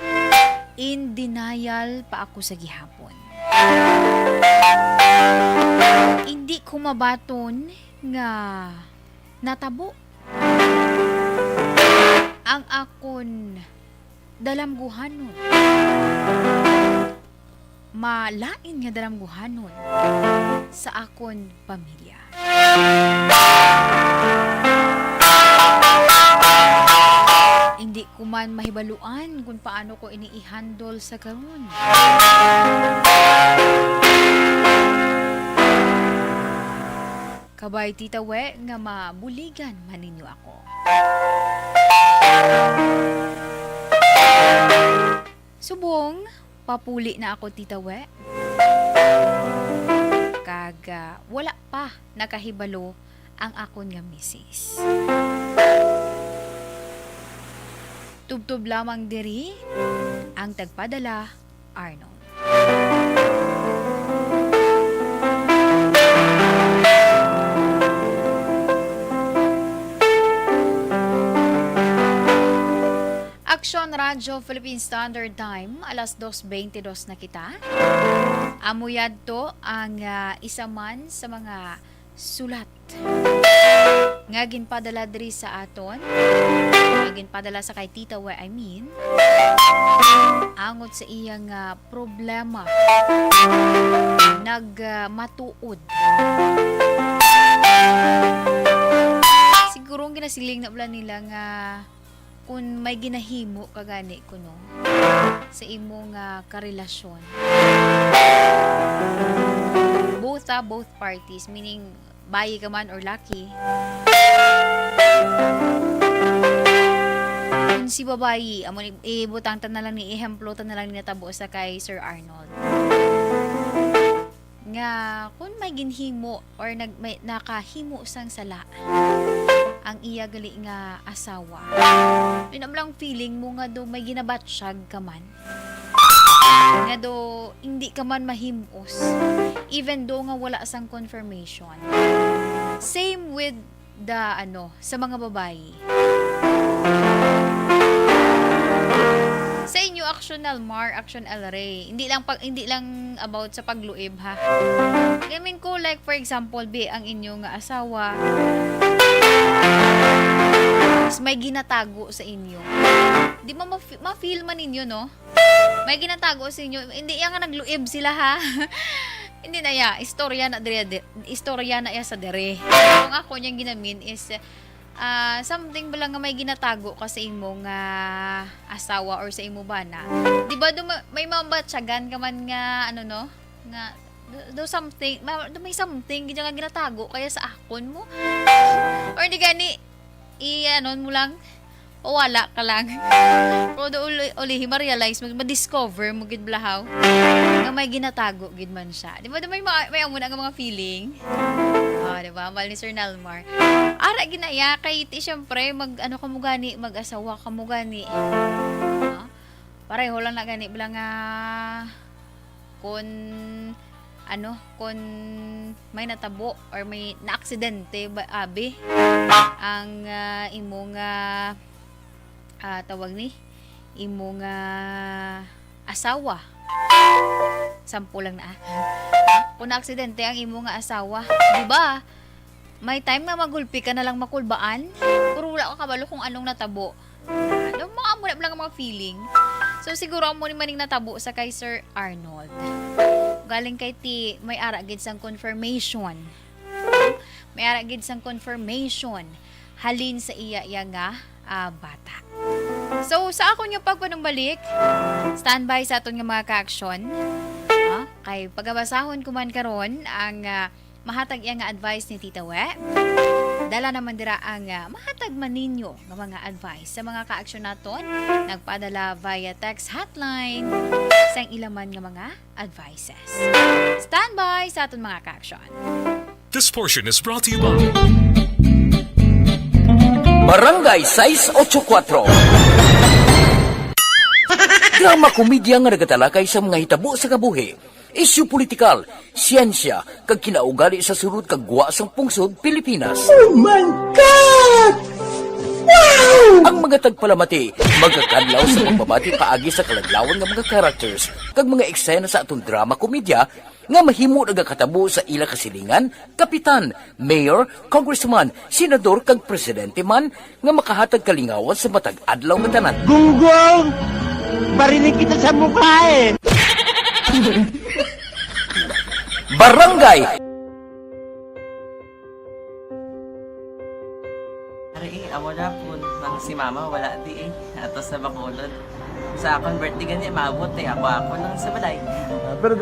in denial pa ako sa gihapon. Indi ko mabaton nga natabo ang akon dalamguhanon, malain nga dalamguhanon sa akon pamilya. Hindi ko man mahibaluan kung paano ko ini i-handle sa karon. Kabay, Tita We, nga mabuligan man ninyo ako. Subong, papuli na ako, Tita We. Kag, ah, wala pa nakahibalo ang akon nga misis. Tubtob lamang diri ang tagpadala, Arnold. Aksyon Radyo Philippine Standard Time, alas dos beintidos na kita. Amo yadto ang, ah, isa man sa mga sulat nga ginpadala diri sa aton, nga ginpadala sa kay Tita We, I mean, angot sa iya nga problema, nag, ah, matuod. Siguro ang ginasiling na bala nila nga kung may ginahimo ka gani kuno sa imo nga karelasyon. Both, ah, both parties, meaning bayi ka man or laki. Kung si babayi, amo ni, ibutang ta na lang ni, ehemplo ta na lang ni natabo sa kay Sir Arnold. Nga kung may ginhimo or nag-, may nakahimo sang sala ang iya gali nga asawa, yun ang lang feeling mo nga do may ginabatsyag ka man, nga do hindi ka man mahimos, even do nga wala sang confirmation. Same with the, ano, sa mga babayi. Sa inyo, Action Nalmar, Action El Rey. Hindi lang pag, hindi lang about sa pagluib, ha. I mean ko, like, for example, be, ang inyo nga asawa is may ginatago sa inyo. Di ba ma-, ma-feel man ninyo, no? May ginatago sa inyo. Hindi yan nga nagluib sila, ha. Hindi na ya. Istorya na diri, di-, istorya na ya sa dere. Kung ako niyang ginamin is, ah, something bala nga may ginatago ka sa imo nga asawa or sa imo bana. Di ba do ma-, may mabatyagan ka man nga, ano, no? Nga, do, do something, ma-, do may something gid nga ginatago kaya sa akon mo? Or di gani, i-, ano mo lang, pawala ka lang. Pero do uli, ulihi ma-realize mo, ma-discover mo gid blahaw nga may ginatago gid man siya. Di ba, do may, ma-, may amo na nga mga feeling? Oh, di ba? Mal ni Sir Nalmar. Ara ginaya, kay ti, syempre, mag, ano ka mo gani, mag-asawa ka mo gani. Ah, pareho lang na gani, bala nga, kun, ano, kun may natabo or may naaksidente, ba, abi, ang, ah, imo nga, ah, tawag ni, imo nga asawa. Sampo lang na, ah. Kung naaksidente ang imo nga asawa, di ba? May time nga magulpi ka na lang makulbaan, pero wala ka kabalo kung anong natabo. Ano, mga amo na lang mga feeling. So, siguro amo ni maning natabo sa kay Sir Arnold. Galing kay ti, may ara gid sang confirmation. May ara gid sang confirmation halin sa iya, iya nga, ah, bata. So, sa akon nga pagpanumbalik, standby sa aton nga mga ka-aksyon. Ah, kay pagabasahon ko man karon ang, ah, mahatag iya nga advice ni Tita We. Dala naman dira ang, ah, mahatag man ninyo nga mga advice sa mga ka-aksyon naton. Nagpadala via text hotline sang ila man nga mga advices. Standby sa aton mga ka-aksyon. This portion is brought to you by Barangay sais ocho kuatro. Drama komedya nga nagatalakay sa mga hitabo sa kabuhi, isyu politikal, siyensya, kag kinaugali sa sulod kag gwa sang pungsod Pilipinas. Oh my God! Wow! Ang mga tagpalamati magakadlaw sa pagbabati paagi sa kaladlawan nga mga characters kag mga eksena sa aton drama komedya nga mahimo nagakatabo sa ila kasilingan, kapitan, mayor, congressman, senador, kag presidente man nga makahatag kalingawan sa matag adlaw nga tanan. Gunggong! Barinig kita sa mukha eh! Barangay! Ari eh, amo na po nang si mama wala di eh. Ato sa Bacolod. Sa akon birthday gani, maabot eh. Ako, ako lang sa balay. Ah, pero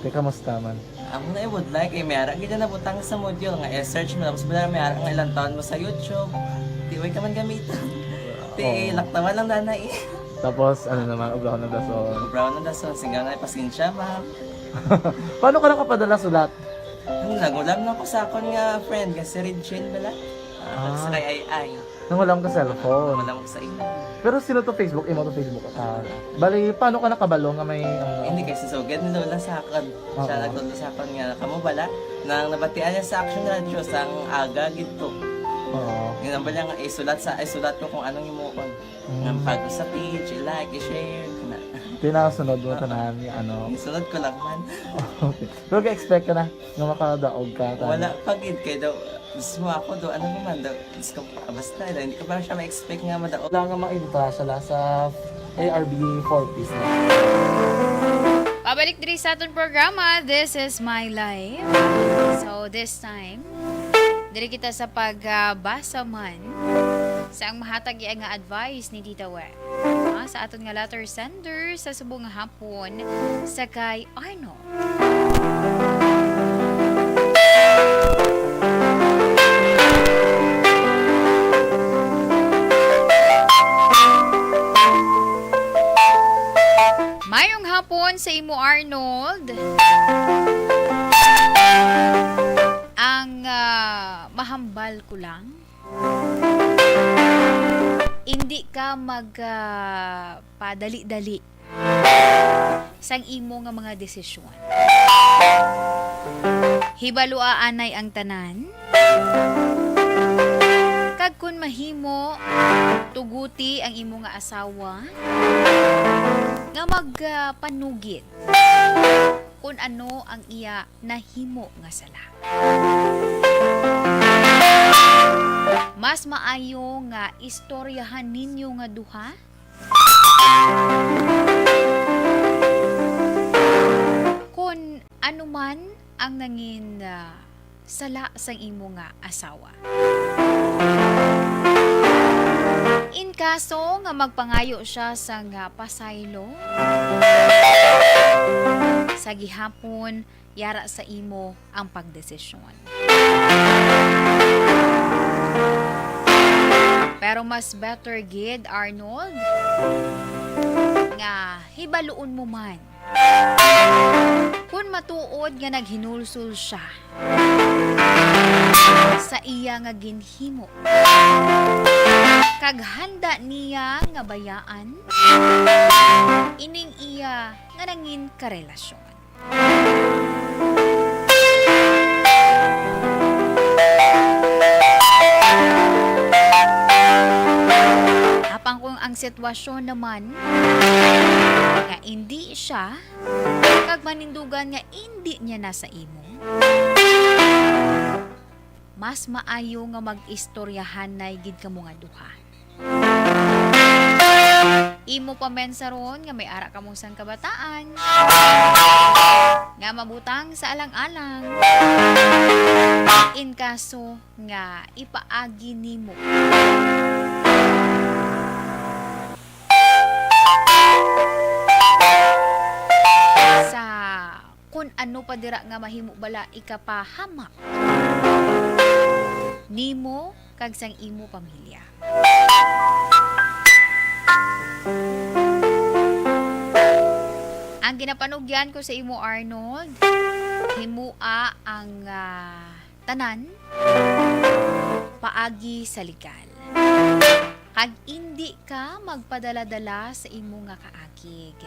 Te, kamusta man? Amo na, I would like, eh, may ara gid na butang sa module nga i-search mo, tapos wala, may ara nga ilang taon mo sa YouTube. Di, way ka man gamiton. Ti, oo, laktawan lang dana, eh. Tapos, ano naman, ubrahon ng dason. Ubrahon ng dason, singga nga, pasensya, ma'am. Paano ka nakapadala sulat? Ano, nagulam na ko sa akon nga friend, nga si Regine bala. Ah, ah, sa kay Ay Ay. Nangulam ka cellphone. Nangulam ko sa imo. Pero sino to Facebook? Imo to Facebook? Ah, bali, paano ka nakabalo nga may, ano? Hindi, kay si Sugad ni Lola sa akon. Oo. Siya nagtudlo sa akon nga, kamo bala, nang nabatian niya sa Action Radio, sang aga gid to. Oo. Yun ang bala nga, isulat sa, isulat ko kung anong imuon. Mm. Nga pag sa page, i-like, i-share, kana. Tinasunod mo, oo, tanan, yung ano. Isunod ko lang man. Okay. Pero ga-expect ka na nga makadaog ka, tanan? Wala pa gid, kay daw, mismo ako daw, ano naman daw, Diyos ko, ah, basta, hindi ko pa siya ma-expect nga madaog. Wala nga maintra siya la sa A R B four piece na. Pabalik diri sa aton programa, This is My Life. So, this time, diri kita sa pagbasa man sa ang mahatag iya nga advice ni Tita We. Ah, sa aton nga letter sender sa subong nga hapon, sa kay Arnold. Sa imo, Arnold, ang, ah, mahambal ko lang, indi ka mag, ah, padali-dali sang imo nga mga desisyon. Hibalua anay ang tanan, kag kun mahimo, tuguti ang imo nga asawa nga magpanugid kun ano ang iya nahimo nga sala. Mas maayo nga istoryahan ninyo nga duha kon ano man ang nangin, ah, sala sang imo nga asawa. In kaso nga magpangayo siya sang, ah, pasaylo sa gihapon, yara sa imo ang pagdesisyon. Pero mas better gid, Arnold, nga hibaluon mo man kon matuod nga naghinulsol siya sa iya nga ginhimo, kag handa niya nga bayaan ining iya nga nangin karelasyon. Apang kung ang sitwasyon naman nga indi siya, kag manindugan nga indi niya na sa imo, mas maayo nga mag-istoryahanay gid kamo nga duha. Imo pa man sa ron nga may ara kamo sang kabataan nga mabutang sa alang-alang, in kaso nga ipaagi nimo sa kun ano pa dira nga mahimo bala ikapahamak nimo kag sang imo pamilya. Ang ginapanugyan ko sa imo, Arnold, himoa ang, ah, tanan paagi sa legal. Kag indi ka magpadala-dala sa imo nga kaakig.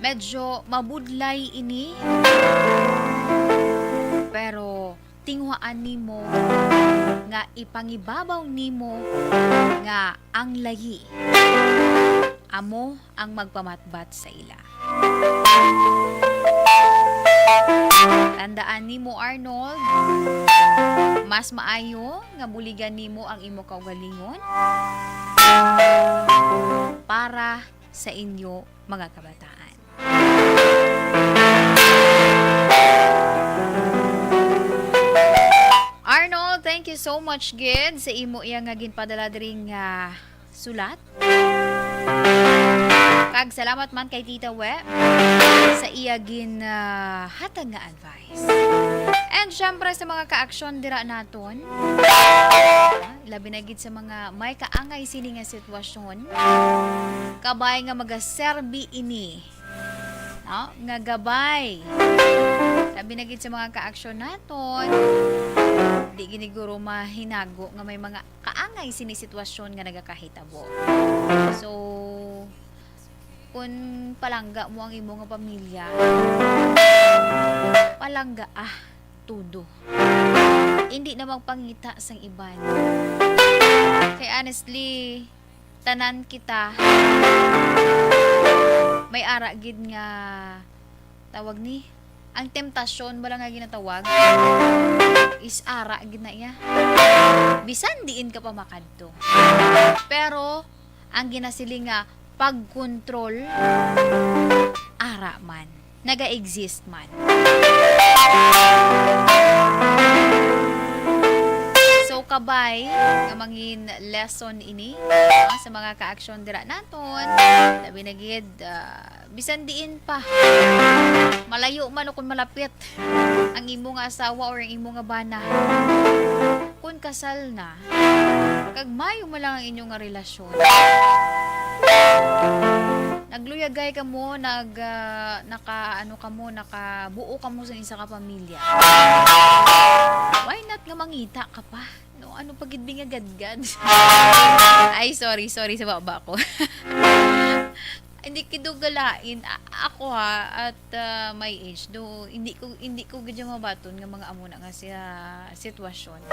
Medyo mabudlay ini, pero tinguhaan nimo nga ipangibabaw nimo nga ang layi amo ang magpamatbat sa ila. Tandaan nimo, Arnold, mas maayo nga buligan nimo ang imo kaugalingon para sa inyo mga kabataan. Arnold, thank you so much gid sa imo iya nga ginpadala diri nga sulat. Kag salamat man kay Tita We sa iya gin, ah, hatag nga advice. And syempre sa mga kaaksyon dira naton, ah, labi na gid sa mga may kaangay sini nga sitwasyon, kabay nga magaserbi ini, no, nga gabay. Labi na gid sa mga kaaksyon naton, di gid siguro mahinago nga may mga kaangay sini sitwasyon nga nagakahitabo. So, kung palangga mo ang imo nga pamilya, palangga, ah, todo. Hindi na magpangita sang iban. Kay honestly, tanan kita may ara gid nga tawag ni, ang temptasyon bala nga ginatawag is ara gid na iya. Bisan diin ka pa makadto. Pero ang ginasiling nga pagkontrol, ara man, naga-exist man. So, kabay nga mangin lesson ini, ah, sa mga kaaksyon dira naton, labi na gid, ah, bisan diin pa, malayo man o kung malapit ang imo nga asawa or ang imo nga bana, kung kasal na, kag maayo man lang ang inyo nga relasyon, Nagluyagay kamo, nag, ah, naka, ano kamo, nakabuo kamo sa isa ka pamilya. Why not nga mangita ka pa? No, ano pa gid nga gadgad? Ay, sorry, sorry sa baba ko. Hindi kido galain. A-, ako ha, at, ah, my age, do, hindi ko, hindi ko gid mabaton nga mga amo na nga siya sitwasyon.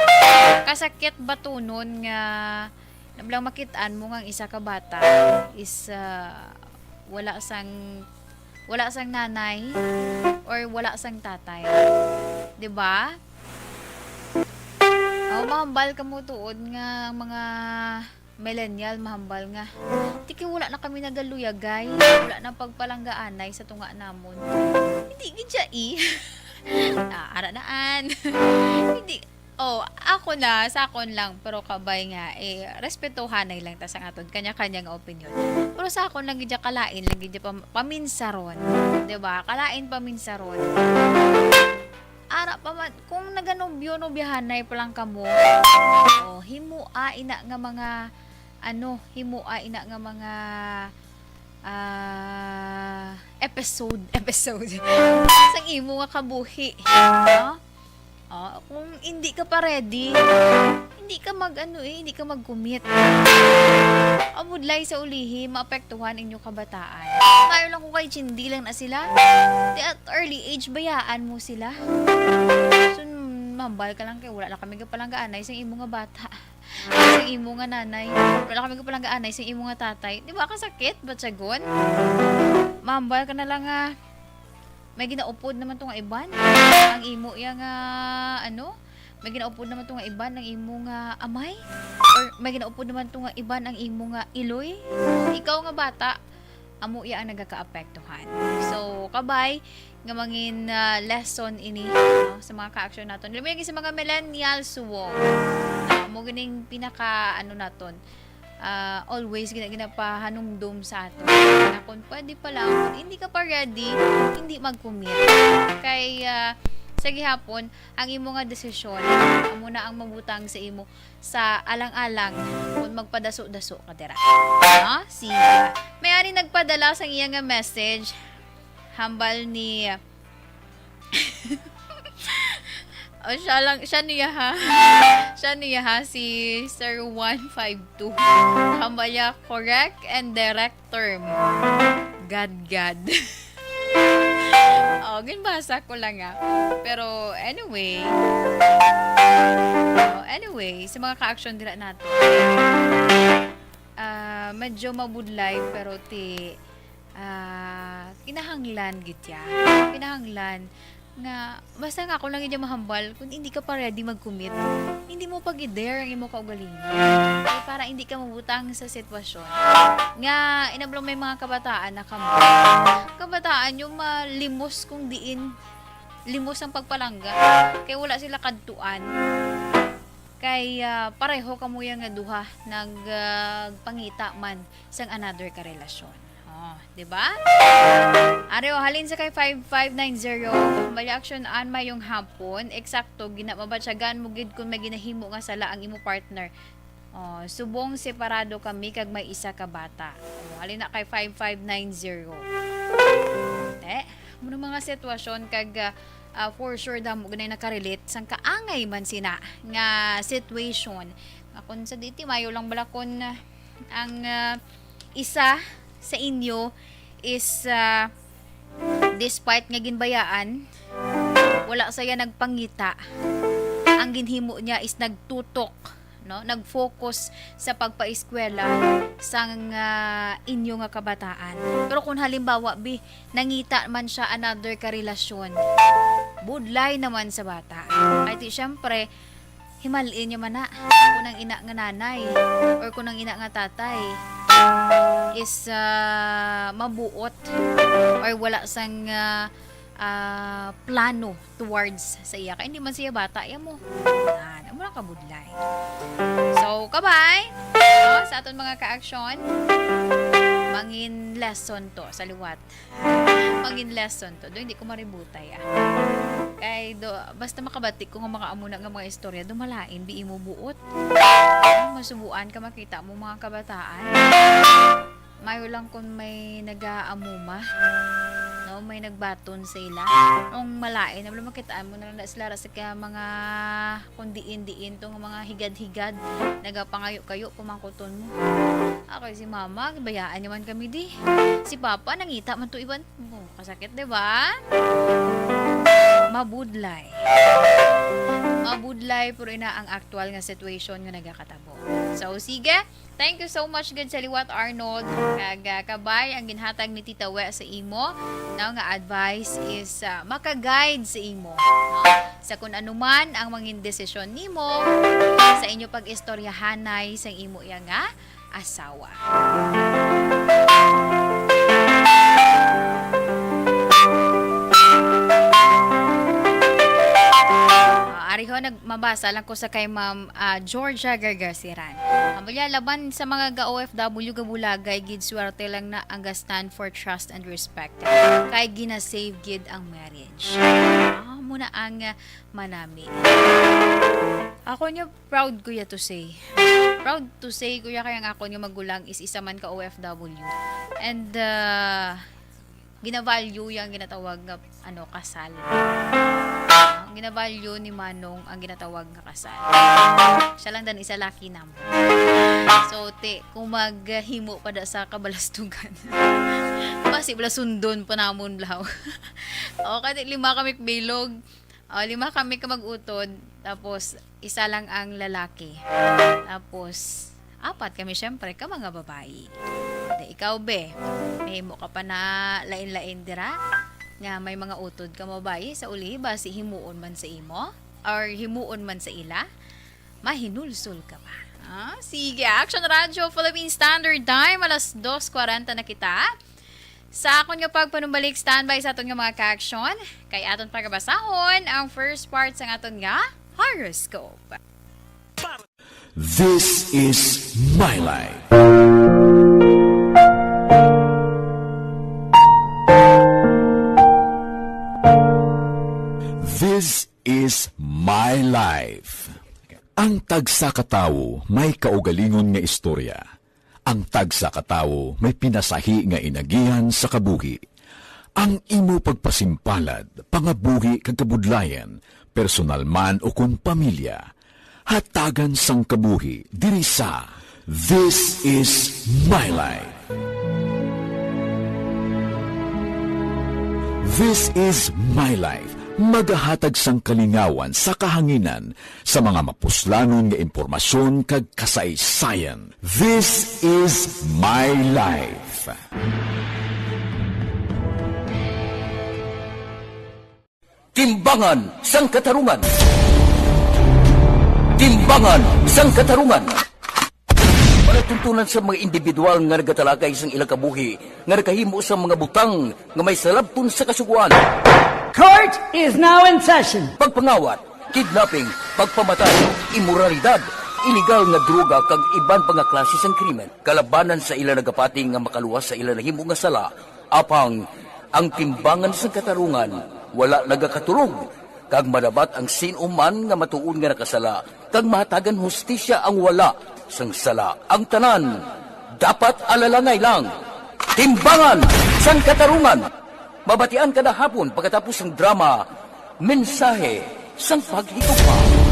Kasakit batunon nga nablang makit-an mo nga ang isa ka bata is, ah, wala sang, wala sang nanay or wala sang tatay. 'Di ba? Oh, mahambal kamo tuod nga mga millennial, mahambal nga, "Tiki, wala na kami nagaluyagay, wala na pagpalanggaanay sa tunga namon." Hindi gid siya, eh. Ah, ara naan. Hindi. Oh, ako na, sa akon lang, pero kabay nga, eh, respetuhanay lang ta sa aton kanya-kanya nga opinion. Pero sa akon lang gid, kalain lang gid pam-, paminsaron, 'di ba? Kalain paminsaron. Ara pa man, kung naganobyo-nobyahanay pa lang kamo, oh, himoa ina nga mga, ano, himoa ina nga mga, ah, episode, episode sang imo nga kabuhi, no? Oh, kung hindi ka pa ready, hindi ka mag, ano, eh, hindi ka mag-commit. Ang budlay sa ulihi, maapektuhan inyo kabataan. Maayo lang kung kay chindi lang na sila. Di at early age, bayaan mo sila. So, mambal ka lang kay wala na kami kapalanggaanay sa imo nga bata. Sa imo nga nanay. Wala na kami kapalanggaanay sa imo nga tatay. Di ba kasakit, batyagon? Mambal ka na lang nga, may ginaupod naman to nga iban. Ang imo iya nga, ano? May ginaupod naman to nga iban ang imo nga amay? Or may ginaupod naman to nga iban ang imo nga iloy? Ikaw nga bata, amo iya ang nagakaapektuhan. So, kabay nga mangin, ah, lesson ini, no, sa mga ka-action naton. Labi lagi sa mga millennial suwong. Amo ganing pinaka, ano naton, ah, always gina-, ginapahanumdom sa aton. Na kung pwede pa lang, kung hindi ka pa ready, hindi mag-commit. Kay, ah, sa gihapon, ang imo nga desisyon, amo na ang mabutang sa imo sa alang-alang kung magpadaso-daso ka dira. No? Sige. May ari nagpadala sang iya nga message, hambal ni, o, siya lang, siya niya ha. Siya niya ha, si Sir one five two. Hambal niya, correct and direct term. Gad-gad. Oh, ginbasa ko lang, ah. Pero anyway. Oh, anyway, sa mga ka-action dira nato. Ah, medyo mabudlay, pero ti, ah, kinahanglan gid ya. Kinahanglan nga, basta nga ako lang gid ya mahambal, kung hindi ka pa ready mag-commit, hindi mo pag-i-dare ang imo kaugalingon. Kay para hindi ka mabutang sa sitwasyon nga inablo may mga kabataan na kamo. Kabataan yung malimos kung diin, limos ang pagpalangga. Kay wala sila kadtuan. Kay, ah, pareho kamo ya nga duha nag, ah, pangita man sang another ka relasyon. Oh, di ba? Ari, oh, halin sa kay five five nine zero, may action an mayong hapon. Eksakto, gina-, mabatyagan mo gid kung may ginahimo nga sala ang imo partner. Oh, subong separado kami kag may isa ka bata. Oh, halin na kay five five nine zero. Te, mo mga sitwasyon kag, ah, ah, for sure damo ganay nakarelate sang kaangay man sina nga situation. Akon sa diti, mayo lang bala kun ang, ah, isa sa inyo is, ah, despite nga ginbayaan, wala saya nagpangita. Ang ginhimo niya is nagtutok, no? Nag-focus sa pagpaeskwela sang, ah, inyo nga kabataan. Pero kung halimbawa, bi, nangita man siya another ka relasyon, budlay naman sa bata. Kay ti, syempre, himal-in niya man na kung ang ina nga nanay or kung ang ina nga tatay is, ah, mabuot or wala sang, ah, ah, plano towards sa iya. Kay hindi man siya bata, iya mo. Yan, amo lang kabudlay. So, kabay, no, sa aton mga ka-action, mangin lesson to sa liwat. Mangin lesson to. Do, hindi ko maributay, ah. Kay do, basta makabati ko nga mga amo na nga mga istorya, do malain, bi imo buot. Masubuan ka, makita mo mga kabataan. Mayo lang kung may nagaamuma, no? May nagbaton sa ila. Kung malain, wala, makitaan mo na lang na sila ra sa ka mga kung diin-diin tong mga higad-higad, nagapangayo-kayo, pamangkuton mo. Ako si mama, bayaan naman kami di. Si papa, nangita man to iban mo. Kasakit, di ba? Mabudlay. Mabudlay, pero ina ang aktual nga situation nga nagakatabo. So, sige. Thank you so much gid sa liwat, Arnold. Kag, ah, kabay ang ginhatag ni Tita We sa imo, no, nga advice is, ah, maka-guide sa imo, no? Sa kun ano man ang mangin desisyon nimo sa inyo pag-istoryahanay sang imo iya nga asawa. Ah, ari ho, nag-, mabasa lang ko sa kay Ma'am, ah, Georgia Gargasiran. Amo niya, laban sa mga ga-O F W, gabulagay gid, swerte lang na ang ga-stand for trust and respect. Kay gina-save gid ang marriage. Ah, muna ang, ah, manami. Ako niya, proud ko ya to say. Proud to say ko ya kay ang akon nga magulang is isa man ka O F W. And, ah, gina-value yang ginatawag nga, ano, kasal. Ang gina-value ni Manong ang ginatawag nga kasal. Siya lang dan isa laki namo. So, te, kung maghimo pa da sa kabalastugan, basi bala sundon pa namon, blaw. O, kati lima kami bilog. O, lima kami ka mag-utod, tapos isa lang ang lalaki. Tapos, apat kami, syempre, ka mga babayi. Di, ikaw, be, mahimo ka pa na lain-lain dira? Nga may mga utod ka mga babayi sa uli, basi himuon man sa imo? Or himuon man sa ila? Mahinulsol ka ba? Ah, sige, Action Radio Philippine Standard Time, alas dos kwarenta na kita. Sa akon nga pagpanumbalik, standby sa aton nga mga ka-action, kay aton pagabasahon ang first part sang aton nga horoscope. This is My Life. This is My Life. Ang tagsa ka tawo may kaugalingon nga istorya. Ang tagsa ka tawo may pinasahi nga inagihan sa kabuhi. Ang imo pagpasimpalad, pangabuhi kag kabudlayan, personal man o kon pamilya, hatagan sang kabuhi diri sa This Is My Life. This Is My Life, magahatag sang kalingawan sa kahanginan sa mga mapuslanon nga impormasyon kag kasaysayan. This Is My Life. Timbangan sang Katarungan. Timbangan sang Katarungan. Palatuntunan sa mga individual nga nagatalakay sang ilang kabuhi nga nakahimo sa mga butang nga may salabton sa kasugoan. Court is now in session. Pagpangawat, kidnapping, pagpamatay, imoralidad, iligal nga droga kag iban pa nga klase sang krimen kalabanan sa ila nagapati nga makaluwas sa ila nahimo nga sala. Apang ang timbangan sang katarungan wala nagakatulog, kag madabat ang sin-o man nga matuod nga nakasala, kag mahatagan hustisya ang wala sang sala. Ang tanan dapat alalangay lang. Timbangan sang Katarungan, mabatian kada hapon pagkatapos sang drama Mensahe sang Paghigugma.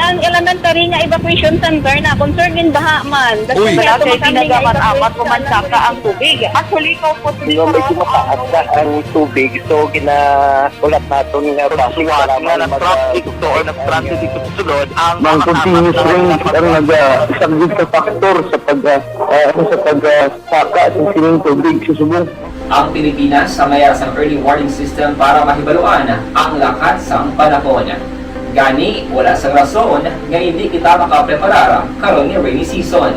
Ang elementary nga evacuation center na concerned in baha man. Uy, Kasi may barangay tumakang Tinaga, mga man-apat evacuation umansaka ang tubig. Actually, ikaw po, Di ba, medyo mataas na ang tubig, so ginahulat naton nga bus, suwat nga nag-traffic to or nag-transit dito sa sulod ang Mang mga continuous tapat na rain ang nag-, ah, isa gid ka factor sa pag, ah, ah, sa pag, ah, saka sa sining tubig sa subong. Ang Pilipinas sa mayar sang early warning system para mahibaluan ang lakat sang panahon. Gani, wala sang rason nga hindi kita makapreparar karon nga rainy season.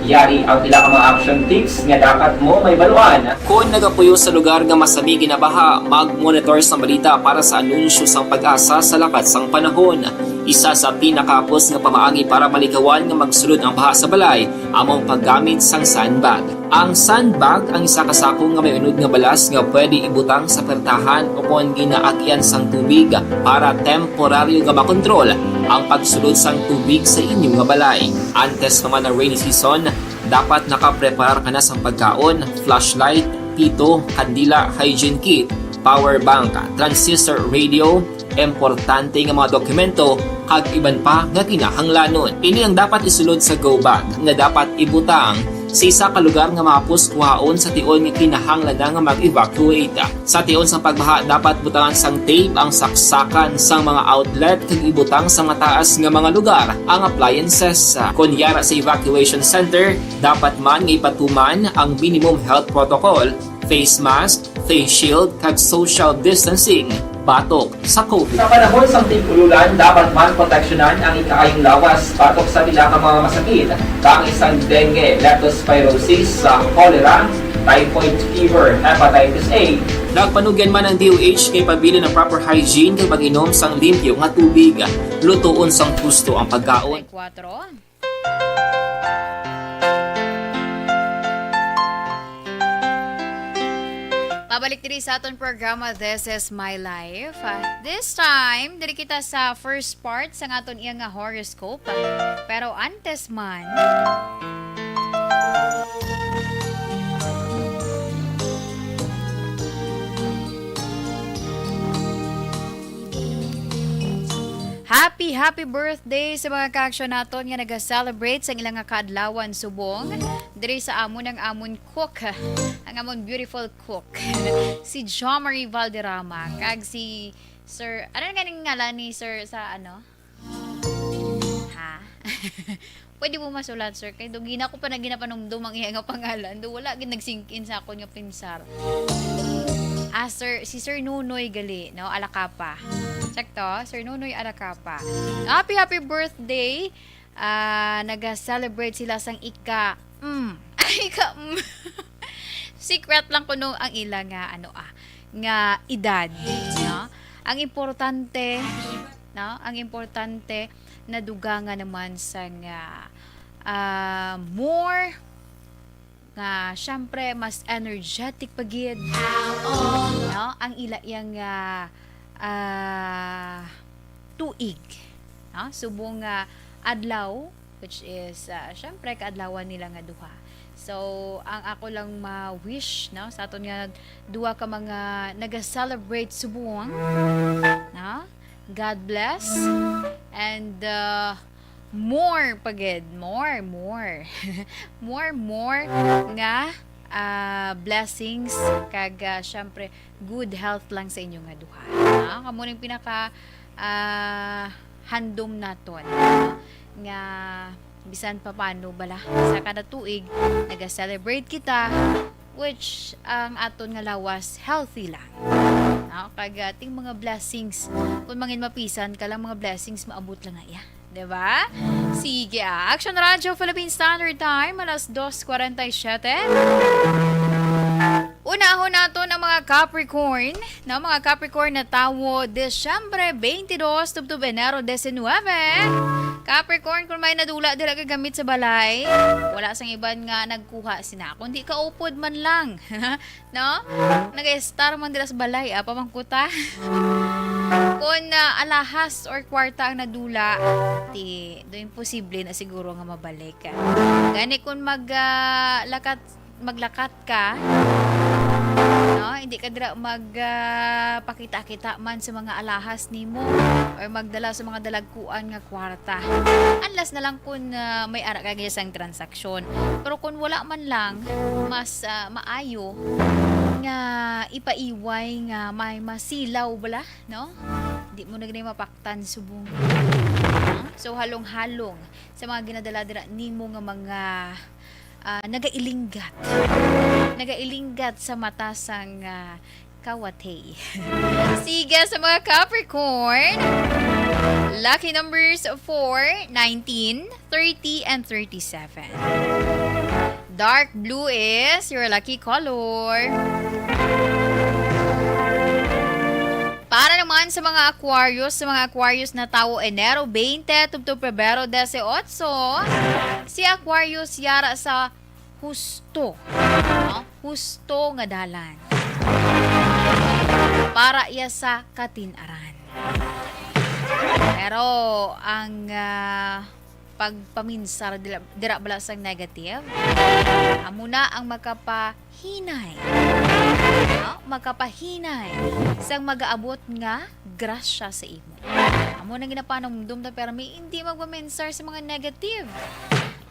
Yari ang pila ka mga action tips nga dapat mo mahibaluan. Kon nagapuyo sa lugar nga masami ginabaha, mag-monitor sang balita para sa anunsyo sang PAGASA sa lakat sang panahon. Isa sa pinakahapos nga pamaagi para malikawan nga magsulod ang baha sa balay amo ang paggamit sang sandbag. Ang sandbag ang isa ka sako nga may unod nga balas nga pwede ibutang sa pertahan o kon ginaagian sang tubig para temporaryo nga makontrol ang pagsulod sang tubig sa inyo nga balay. Antes pa man ang rainy season, dapat nakapreparar ka na sang pagkaon, flashlight, pito, kandila, hygiene kit, power bank, transistor radio, importante nga mga dokumento, kag iban pa nga kinahanglanon. Ini ang dapat isulod sa go bag nga dapat ibutang sa isa ka lugar nga mahapos kuhaon sa tion nga kinahanglan na nga mag-evacuate. Sa tion sang pagbaha, dapat butangan sang tape ang saksakan sang mga outlet kag ibutang sa mataas nga mga lugar ang appliances. Kon yara sa evacuation center, dapat man nga ipatuman ang minimum health protocol, face mask, face shield, kag social distancing batok sa COVID. Sa panahon sang tig-ululan, dapat man proteksyonan ang ikaayong lawas batok sa pila ka mga masakit, kaangay sang dengue, leptospirosis, sa cholera, typhoid fever, hepatitis A. Nagpanugyan man ang D O H kay pabilin ang proper hygiene kag pag-inom sang limpyo nga tubig. Lutoon sang husto ang pagkaon. Ay, kuwatro. Pabalik diri sa aton programa, This Is My Life. Ah, this time, diri kita sa first part sa aton iya nga horoscope. Pero antes man, happy, happy birthday sa mga ka-aksyon naton nga naga-celebrate sang ilang nga kaadlawan subong. Diri sa amon ang amon cook, ang amon beautiful cook, si Jo Marie Valderrama, kag si Sir, ano nga ning ngalan ni Sir sa ano? Ha? Pwede mo masulat, sir, kay do gina ko pa na ginapanumdum ang iya nga pangalan, do wala gid nag-sink in sa akon nga pensar. Ah, sir, si Sir Nunoy gali, no? Alacapa. Sakto? Sir Nunoy Alacapa. Happy, happy birthday. Ah, naga-celebrate sila sang ika, mm. Ika, mm. Secret lang kuno ang ila nga, ano, ah, nga edad, no? Ang importante, no? Ang importante, nadugangan naman sang, ah, ah, more nga, syempre, mas energetic pa gid, no? Ang ila yang, ah, ah, tuig, no? Subong nga adlaw, which is, ah, syempre, kaadlawan nila nga duha. So, ang ako lang ma-wish, no, sa aton nga duha ka mga naga-celebrate subong, no? God bless. And, uh, more pa gid. More, more. More, more nga, ah, blessings kag, ah, syempre, good health lang sa inyo nga duha. Ah, kamo ning pinaka, ah, handom naton, no? Nga bisan pa paano bala, sa kada tuig, naga-celebrate kita, which ang aton nga lawas healthy lang. No? Kag ating mga blessings, kung mangin mapisan ka lang, mga blessings maabot lang na iya. Diba? Sige, ah. Action Radio Philippine Standard Time, alas dos kwarenta y siyete. Unahon naton ang mga Capricorn, no? Mga Capricorn na tawo, Disyembre twenty-two, tubtob Enero diecinuebe. Capricorn, kung may nadula dira ka gamit sa balay, wala sang iban nga nagkuha sina, kundi kaupod man lang. No? Nag-estar man dira sa balay, ah, pamangkuta. Kung, ah, alahas or kwarta ang nadula, ti, do imposible na siguro nga mabalik. Gani kung mag, ah, lakat, maglakat ka, no? Hindi ka dira mag, ah, pakita-kita man sa mga alahas nimo or magdala sa mga dalagkuan nga kwarta. Unless na lang kung, ah, may ara ka gid sang transaksyon. Pero kung wala man lang, mas, ah, maayo nga ipaiway nga may masilaw bala, no? Di mo na gani mapaktan subong. So, halong-halong sa mga ginadala dira nimo nga mga, ah, nagailinggat. Nagailinggat sa mata sang, ah, kawatay. Sige, sa mga Capricorn, lucky numbers four, nineteen, thirty, and thirty-seven. Dark blue is your lucky color. Para naman Sa mga Aquarius, sa mga Aquarius na tawo Enero twenty tubtob Pebrero eighteen, si Aquarius yara sa husto, no? Husto nga dalan para iya sa katin-aran. Pero ang, ah, pagpaminsar dira, dira bala sang negative, amo na ang makapahinay, no? Makapahinay sang magaabot nga grasya sa imo. Amo na ginapanumdum ta, pero may hindi magpaminsar sa mga negative.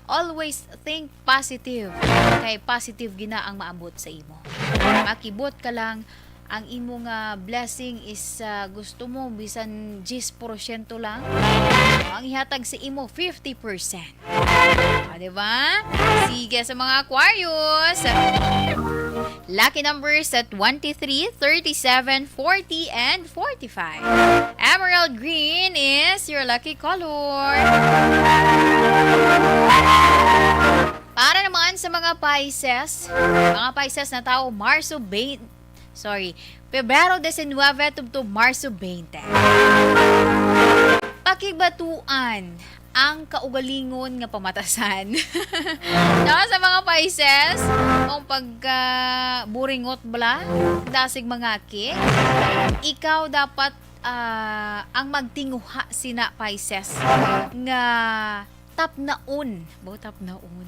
Always think positive. Kay positive gina ang maabot sa imo. Makibot ka lang, ang imo nga blessing is, ah, gusto mo bisan diyes porsyento lang, ang ihatag sa imo fifty percent. Ah, di ba? Sige, sa mga Aquarius, lucky numbers sa twenty-three, thirty-seven, forty, and forty-five. Emerald green is your lucky color. Para naman sa mga Pisces, mga Pisces na tawo Marso twenty, sorry, Pebrero diecinuebe tubtob Marso twenty. Pakigbatuan ang kaugalingon nga pamatasan. No, sa mga Pisces, kung pagka buringot bala, dasig mangaki, ikaw dapat, ah, ang magtinguha sina Pisces nga tapnaon. Bo, tapnaon.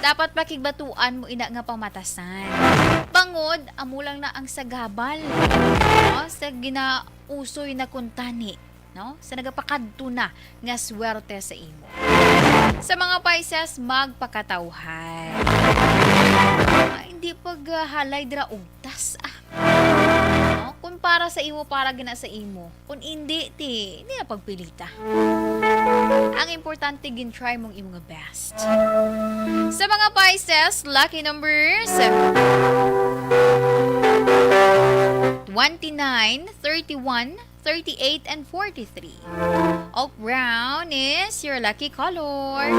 Dapat pakigbatuan mo ina nga pamatasan. Bangod, amo lang na ang sagabal, no? Sa ginausoy na kuntani, no? Sa nagapakadto na nga swerte sa imo. Sa mga Pisces, magpakatawhay. Ah, hindi paghalay dira ugtas, ah. No? Kung para sa imo, para gina sa imo. Kung hindi, ti, hindi na pagpilita. Ang importante, gin-try mong imo nga best. Sa mga Pisces, lucky numbers, twenty-nine, thirty-one, thirty-eight, and forty-three. Oak brown is your lucky color.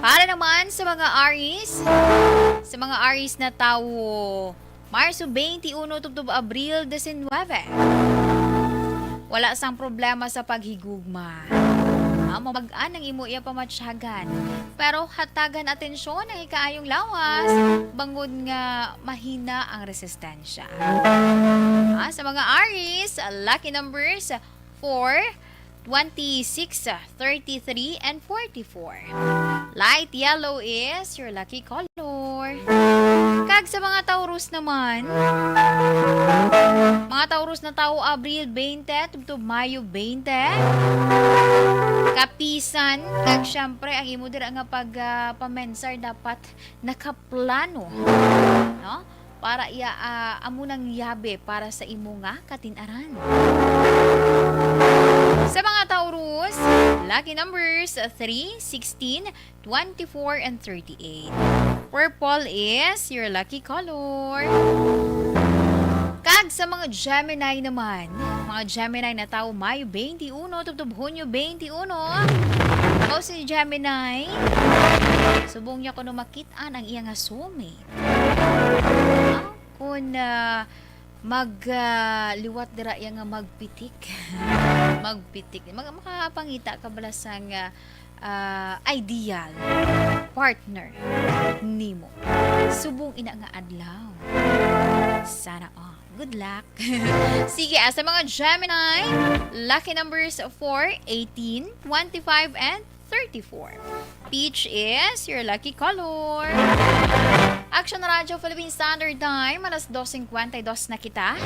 Para naman sa mga Aries, sa mga Aries na tawo, Marso twenty-one tubtob Abril diecinuebe. Wala sang problema sa paghigugma. Ah, mabag-an ang imo iya pamatyagan. Pero hatagan atensyon ang ikaayong lawas, bangod nga mahina ang resistensya. Ah, sa mga Aries, lucky numbers four, twenty-six, thirty-three, and forty-four. Light yellow is your lucky color. Kag sa mga Taurus naman, mga Taurus na tawo Abril twenty tubtob Mayo twenty, kapisan, kag syempre ang imo dira nga pag, ah, pamensar dapat nakaplano, no? Para iya, ah, amo nang yabe para sa imo nga katin-aran. Sa mga Taurus, lucky numbers three, sixteen, twenty-four, and thirty-eight. Purple is your lucky color. Kag sa mga Gemini naman, mga Gemini na tawo Mayo twenty-one tubtob Hunyo twenty-one, o si Gemini, subong niya kuno makit-an ang iya nga soulmate. Ah, kung, ah, mag, ah, liwat dira iya nga magpitik. Magpitik. Mag-, makapangita ka bala sang, ah, ah, ideal partner nimo subong ina nga adlaw. Sana all. Good luck. Sige, ah, sa mga Gemini, lucky numbers four, eighteen, twenty-five, and thirty-four. Peach is your lucky color. Action Radio Philippine Standard Time, alas dos cincuenta y dos na kita.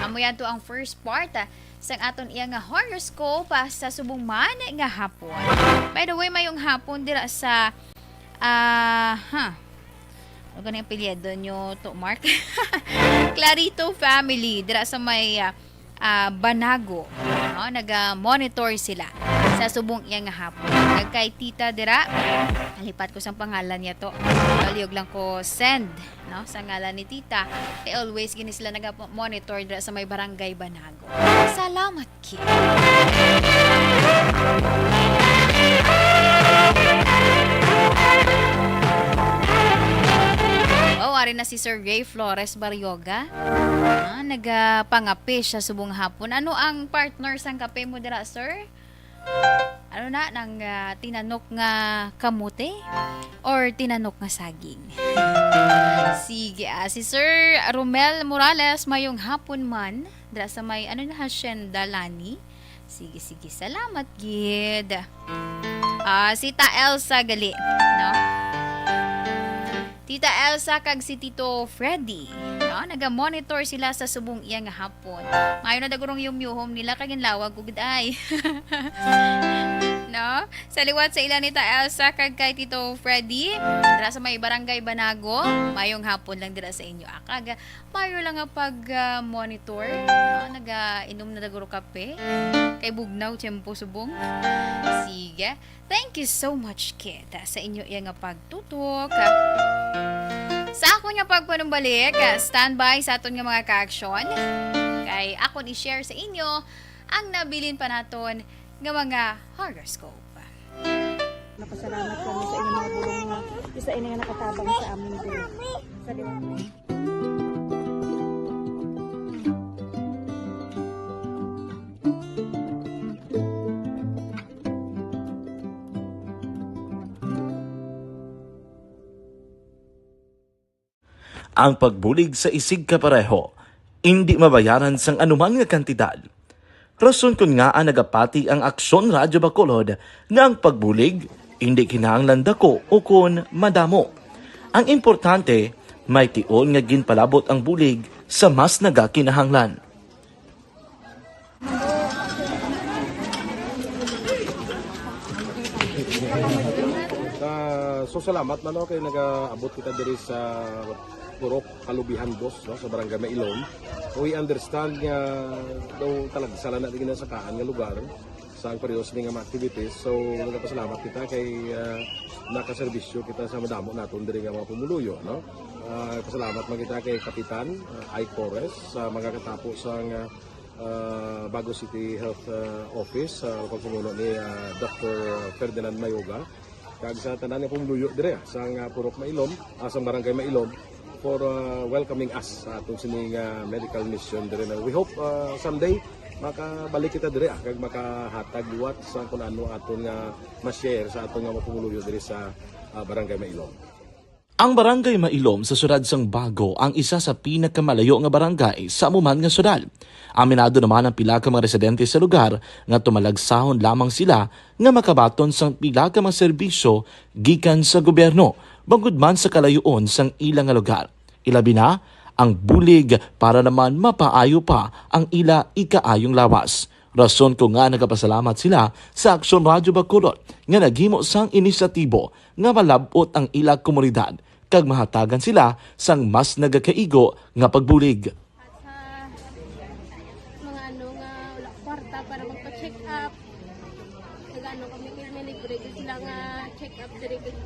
Amo yadto ang first part, ah, sang aton iya nga horoscope, ah, sa subong man nga hapon. By the way, mayong hapon dira sa, ah, ha, ano gani ang apelyido nyo to, Mark? Clarito family, dira sa may, ah, ah, Banago. No? Naga-monitor sila sa subong iya nga hapon. Kag kay tita dira, nalipat ko sang pangalan niya to. Palihog lang ko send, no, sa ngalan ni tita. Kay always gini sila naga-monitor dira sa may barangay Banago. Salamat, Kim. Oh, na si Sir Ray Flores Barrioga. Ah, nagapangape siya subong hapon. Ano ang partner sang kape mo dira, sir? Ano na, nang, ah, tinanok nga kamote or tinanok nga saging? Sige, ah, si Sir Romel Morales, mayong hapon man. Dira sa may, ano na, Hacienda Lani. Sige, sige. Salamat gid. Ah, si Ta Elsa gali, no? Tita Elsa kag si Tito Freddy, no? Naga-monitor sila sa subong iya nga hapon. Maayo na dagurong yumyuhom nila kay ginlawag ko gid ay. No? Sa liwat sa ila ni Ta Elsa kag kay Tito Freddy, dira sa may Barangay Banago, mayong hapon lang dira sa inyo. Ah, kag maayo lang nga pag, ah, monitor, no? Naga-inom na daguro kape. Kay bugnaw tiyempo subong. Sige. Thank you so much, kid, sa inyo iya nga pagtutok. Sa akon nga pagpanumbalik, standby sa aton nga mga ka-aksyon. Kay akon i-share sa inyo ang nabilin pa naton nga mga horoscope. Napasalamat kami sa inyong mga bulong nga isa ini nga nakatabang sa amin din. Sa liwat. Ang pagbulig sa isigkapareho indi mabayaran sang anuman nga kantidad. Rason kon ngaa nagapati ang Aksyon Radyo Bacolod nga ang pagbulig indi kinahanglan dako ukon madamo. Ang importante, may tion nga ginpalabot ang bulig sa mas nagakinahanglan. Ah, so salamat man, no, kay nagaabot kita diri sa Purok Kalubihan Dos, no, sa Barangay Mailom. We understand nga daw talagsa lang na di ginasakaan nga lugar sa ang pareho sini nga mga activities. So, nagapasalamat kita kay, ah, nakaserbisyo kita sa madamo naton diri nga mga pumuluyo, no? Ah, pasalamat man kita kay Kapitan, ah, Ike Torres sa mga katapo sang, ah, ah, Bago City Health, ah, Office, sa pagpamuno ni, ah, Doctor Ferdinand Mayoga, kag sa tanan nga pumuluyo dire, ah, sang, ah, Purok Mailom, ah, sang Barangay Mailom, for, ah, welcoming us sa aton sini nga medical mission dire na we hope, ah, someday makabalik kita dire, ah, kag makahatag liwat sa kun ano aton nga ma-share sa aton nga mga pumuluyo dire sa, ah, Barangay Mailom. Ang Barangay Mailom sa siyudad sang Bago ang isa sa pinakamalayo nga barangay sa amo man nga siyudad. Aminado naman ang pila ka mga residente sa lugar nga tumalagsahon lamang sila nga makabaton sang pila ka mga serbisyo gikan sa gobyerno, bangod man sa kalayoon sang ila nga lugar. Ilabi na ang bulig para naman mapaayo pa ang ila ikaayong lawas. Rason ko nga nagapasalamat sila sa Aksyon Radyo Bacolod nga naghimo sang inisyatibo nga malab-ot ang ila komunidad kag mahatagan sila sang mas nagakaigo nga pagbulig. At sa mga ano nga wala kwarta para magpa-check up, nag-ano kami, kay may libre gid sila nga check up diri, kag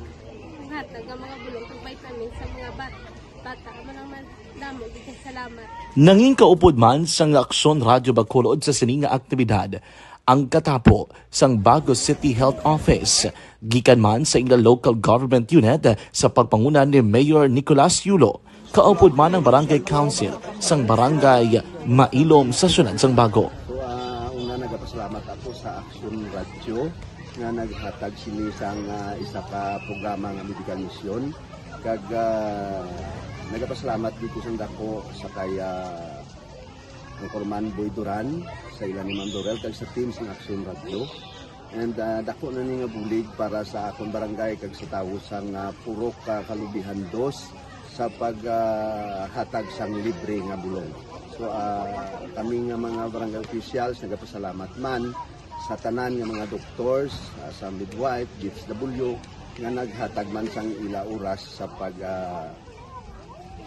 hatag nga mga bulong kag vitamin sa mga bat-, bata. Amo lang man, damo gid kay salamat. Nangin kaupod man sang Aksyon Radyo Bacolod sa sini nga aktibidad ang katapo sang Bago City Health Office, gikan man sa ila local government unit sa pagpanguna ni Mayor Nicolas Yulo, kaupod man ang Barangay Council sang Barangay Mailom sa siyudad sang Bago. So, ah, una, nagapasalamat ako sa Aksyon Radyo nga naghatag sini sang, ah, isa ka programa nga medical mission. Kag, ah, nagapasalamat gid ko sang dako sa kay, ah, Anchorman Boy Duran, sa ila ni Ma'am Dorel, kag sa team sang Aksyon Radyo. And, ah, dako na ni nga bulig para sa akon barangay kag sa tawo sang, ah, Purok, ah, Kalubihan Dos sa pag, ah, hatag sang libre nga bulong. So, ah, kami nga mga barangay officials, nagapasalamat man sa tanan nga mga doctors, ah, sa midwife, D S W, nga naghatag man sang ila oras sa pag, ah,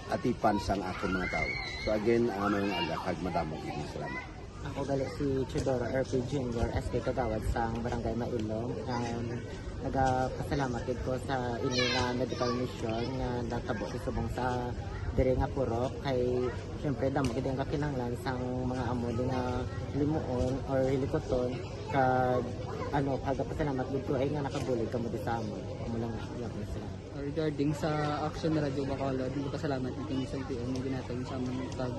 atipan sang akon mga tawo. So again, ah, mayong aga kag madamo gid nga salamat. Ako gali si Teodoro R P Junior, S K Kagawad sang Barangay Mailom. Um, nagapasalamat gid ko sa ini nga medical mission nga natabo sa subong sa diri nga purok, kay siyempre damo gid ang kakinahanglan sang mga amo di nga limuon or hilikuton, kag ano, nagapasalamat gid ko ay nga nakabulig kamo di sa amon. Amo lang, salamat. Regarding sa Action Radio Bacolod, nagpasalamat kami sa L T O nga ginhatag sa amon pag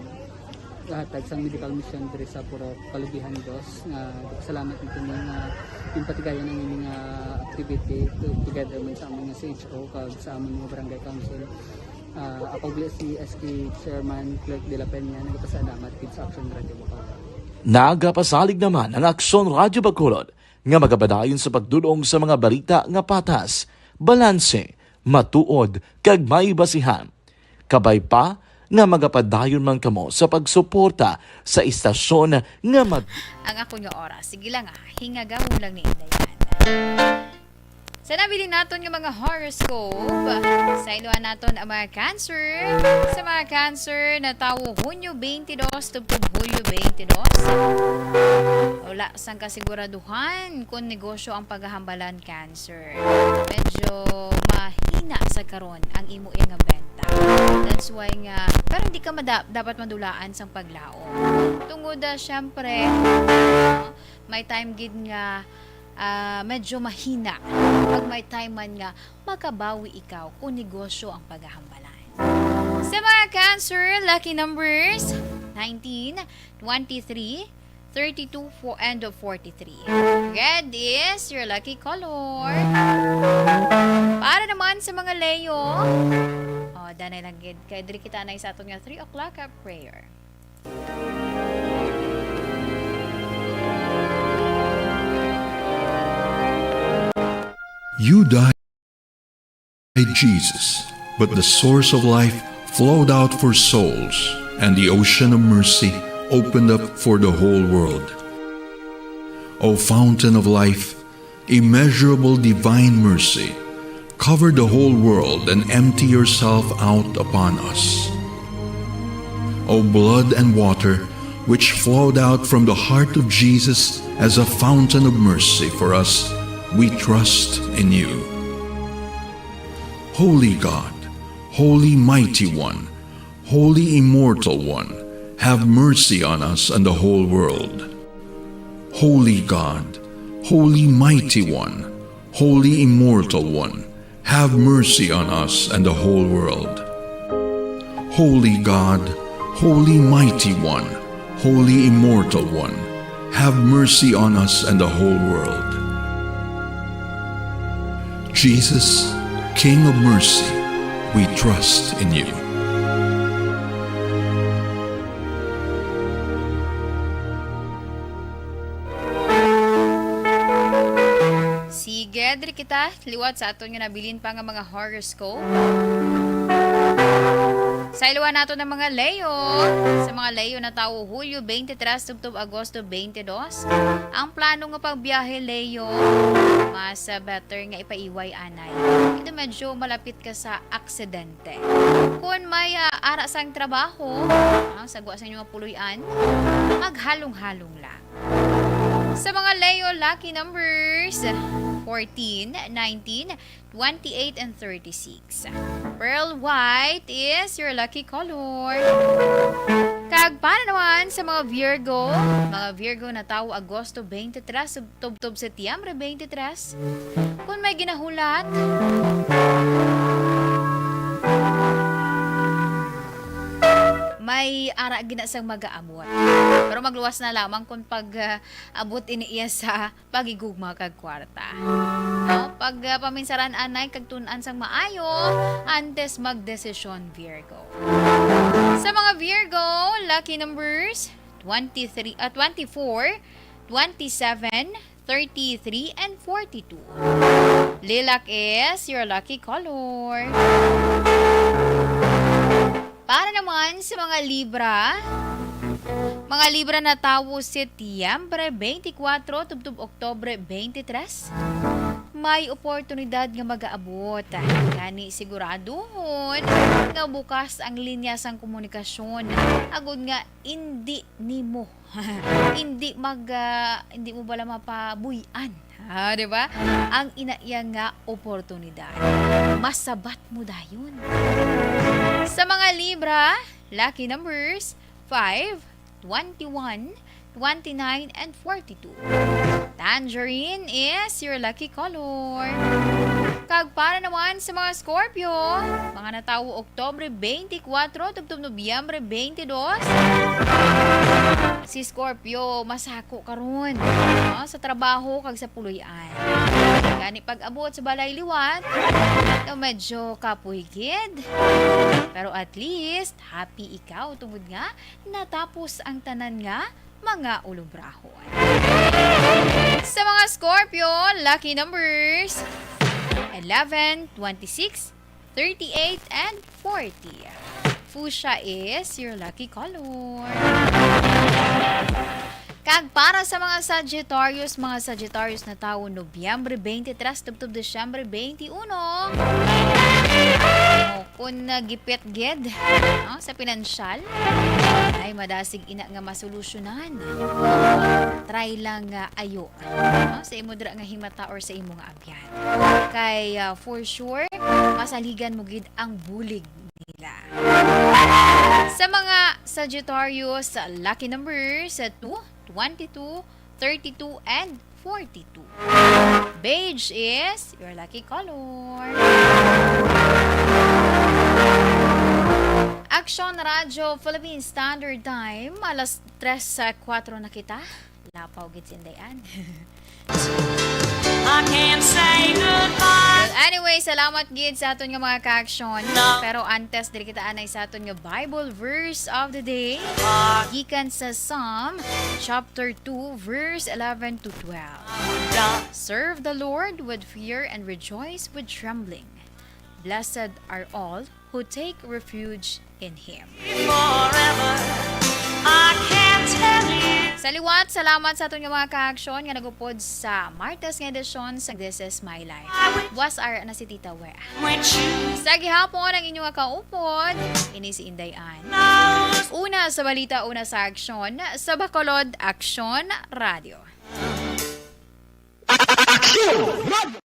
hatag sang medical mission diri sa Purok Kalubihan Dos, nga nagpasalamat kami nga ginpatigayon ang ining, ah, activity to-, together man sa amon nga C H O kag sa amon nga barangay council. Ah, ako gali si S K Chairman Clerk de la Peña, nagpasalamat gid sa Action Radio Bacolod. Nagapasalig naman ang Aksyon Radyo Bacolod nga magapadayon sa pagdul-ong sa mga balita nga patas, balanse, matuod, kag may basihan. Kabay pa nga magapadayon man kamo sa pagsuporta sa istasyon nga mag- Ang akon nga oras. Sige lang, ah. Hingagawon lang ni Inday Ana. Sa nabilin naton nga mga horoscope, sayloan naton ang mga Cancer. Sa mga Cancer na tawo Hunyo twenty-two tubtob Hulyo twenty-two, wala sang kasiguraduhan kon negosyo ang paghahambalan, Cancer. Medyo mahina sa karon ang imo nga benta. That's why nga, pero hindi ka mada-, dapat madulaan sang paglaom. Tungod, ah, syempre, ah, may time gid nga, ah, medyo mahina. Pag may time man nga, makabawi ikaw kung negosyo ang paghahambalan. Sa mga Cancer, lucky numbers, nineteen, twenty-three, thirty-two, four, and forty-three. Red is your lucky color. Para naman sa mga Leo, oh, danay lang gid. Kay diri kita na sa aton nga three o'clock prayer. You died, Jesus, but the source of life flowed out for souls, and the ocean of mercy opened up for the whole world. O fountain of life, immeasurable divine mercy, cover the whole world and empty yourself out upon us. O blood and water, which flowed out from the heart of Jesus as a fountain of mercy for us, we trust in you. Holy God, Holy Mighty One, Holy Immortal One, have mercy on us and the whole world. Holy God, Holy Mighty One, Holy Immortal One, have mercy on us and the whole world. Holy God, Holy Mighty One, Holy Immortal One, have mercy on us and the whole world. Jesus, King of mercy, we trust in you. Sige, diri kita liwat sa aton nga nabilin pa nga mga horoscope. Sayloan naton ang mga Leo. Sa mga Leo na tawo Hulyo twenty-three tubtob Agosto twenty-two, ang plano nga pagbiyahe, Leo, mas, ah, better nga ipaiway anay. Ito medyo malapit ka sa aksidente. Kung may, ah, ara sang trabaho, ah, sa gwa sa inyong puloy-an, maghalong-halong lang. Sa mga Leo lucky numbers, fourteen, nineteen, twenty-eight, and thirty-six. Pearl white is your lucky color. Kag para naman sa mga Virgo, mga Virgo na tawo Agosto twenty-three sub-, tubtob Setyembre twenty-three, kung may ginahulat, may ara gina sang magaabot. Pero magluwas na lamang kung pag, ah, abot ini iya sa paghigugma kag kwarta. No? Pag, ah, paminsaran anay kag tun-an sang maayo antes magdesisyon, Virgo. Sa mga Virgo, lucky numbers, twenty-three, ah, twenty-four, twenty-seven, thirty-three, and forty-two. Lilac is your lucky color. Para naman sa mga Libra, mga Libra na tawo Setyembre twenty-four tubtob Oktubre twenty-three, may oportunidad nga magaabot. Gani, siguraduhon nga bukas ang linya sang komunikasyon, agod nga indi nimo, indi mag, ah, indi mo bala mapabuy-an, ah, di ba? Ang ina iya nga oportunidad. Masabat mo dayon. Sa mga Libra, lucky numbers, five, twenty-one, twenty-nine, and forty-two. Tangerine is your lucky color. Kag para naman sa mga Scorpio, mga natawo Oktubre twenty-four tubtob Nobyembre twenty-two, si Scorpio masako karon, no, sa trabaho kag sa puloy-an. Gani pag-abot sa balay liwat, no, medyo kapoy gid. Pero at least, happy ikaw tungod nga natapos ang tanan nga mga ulobrahon. Sa mga Scorpio, lucky numbers eleven, twenty-six, thirty-eight, and forty. Fuchsia is your lucky color. Kag para sa mga Sagittarius, mga Sagittarius natawo Nobyembre twenty-three tubtob Disyembre twenty-one, o, kung, ah, gipit gid, no, sa pinansyal, ay madasig ina nga masolusyonan. Try lang nga ayo, no, sa imo dira nga himata or sa imo nga abyan. Kay, ah, for sure, masaligan mo gid ang bulig nila. Sa mga Sagittarius, lucky numbers, two, twenty-two, thirty-two, and forty-two. Beige is your lucky color. Aksyon Radyo Philippine Standard Time, alas tres sa kuwatro na kita. Lapaw gid si Inday Ann. I can't say goodbye. Well, anyway, salamat gid sa aton nga mga ka-aksyon. No. Pero antes, diri kita anay sa aton nga Bible verse of the day. Ah. Gikan sa Psalm chapter two, verse eleven to twelve. Serve the Lord with fear and rejoice with trembling. Blessed are all who take refuge in Him. Forever, I can't tell you. Sa liwat, salamat sa aton nga mga ka-aksyon nga nagupod sa Martes nga edisyon sa This Is My Life. Buwas ara na si Tita Wea. With you. Sa gihapon ang inyo nga kaupod, ini si Inday Ann. Una sa balita, una sa aksyon, sa Bacolod Aksyon Radio. Aksyon!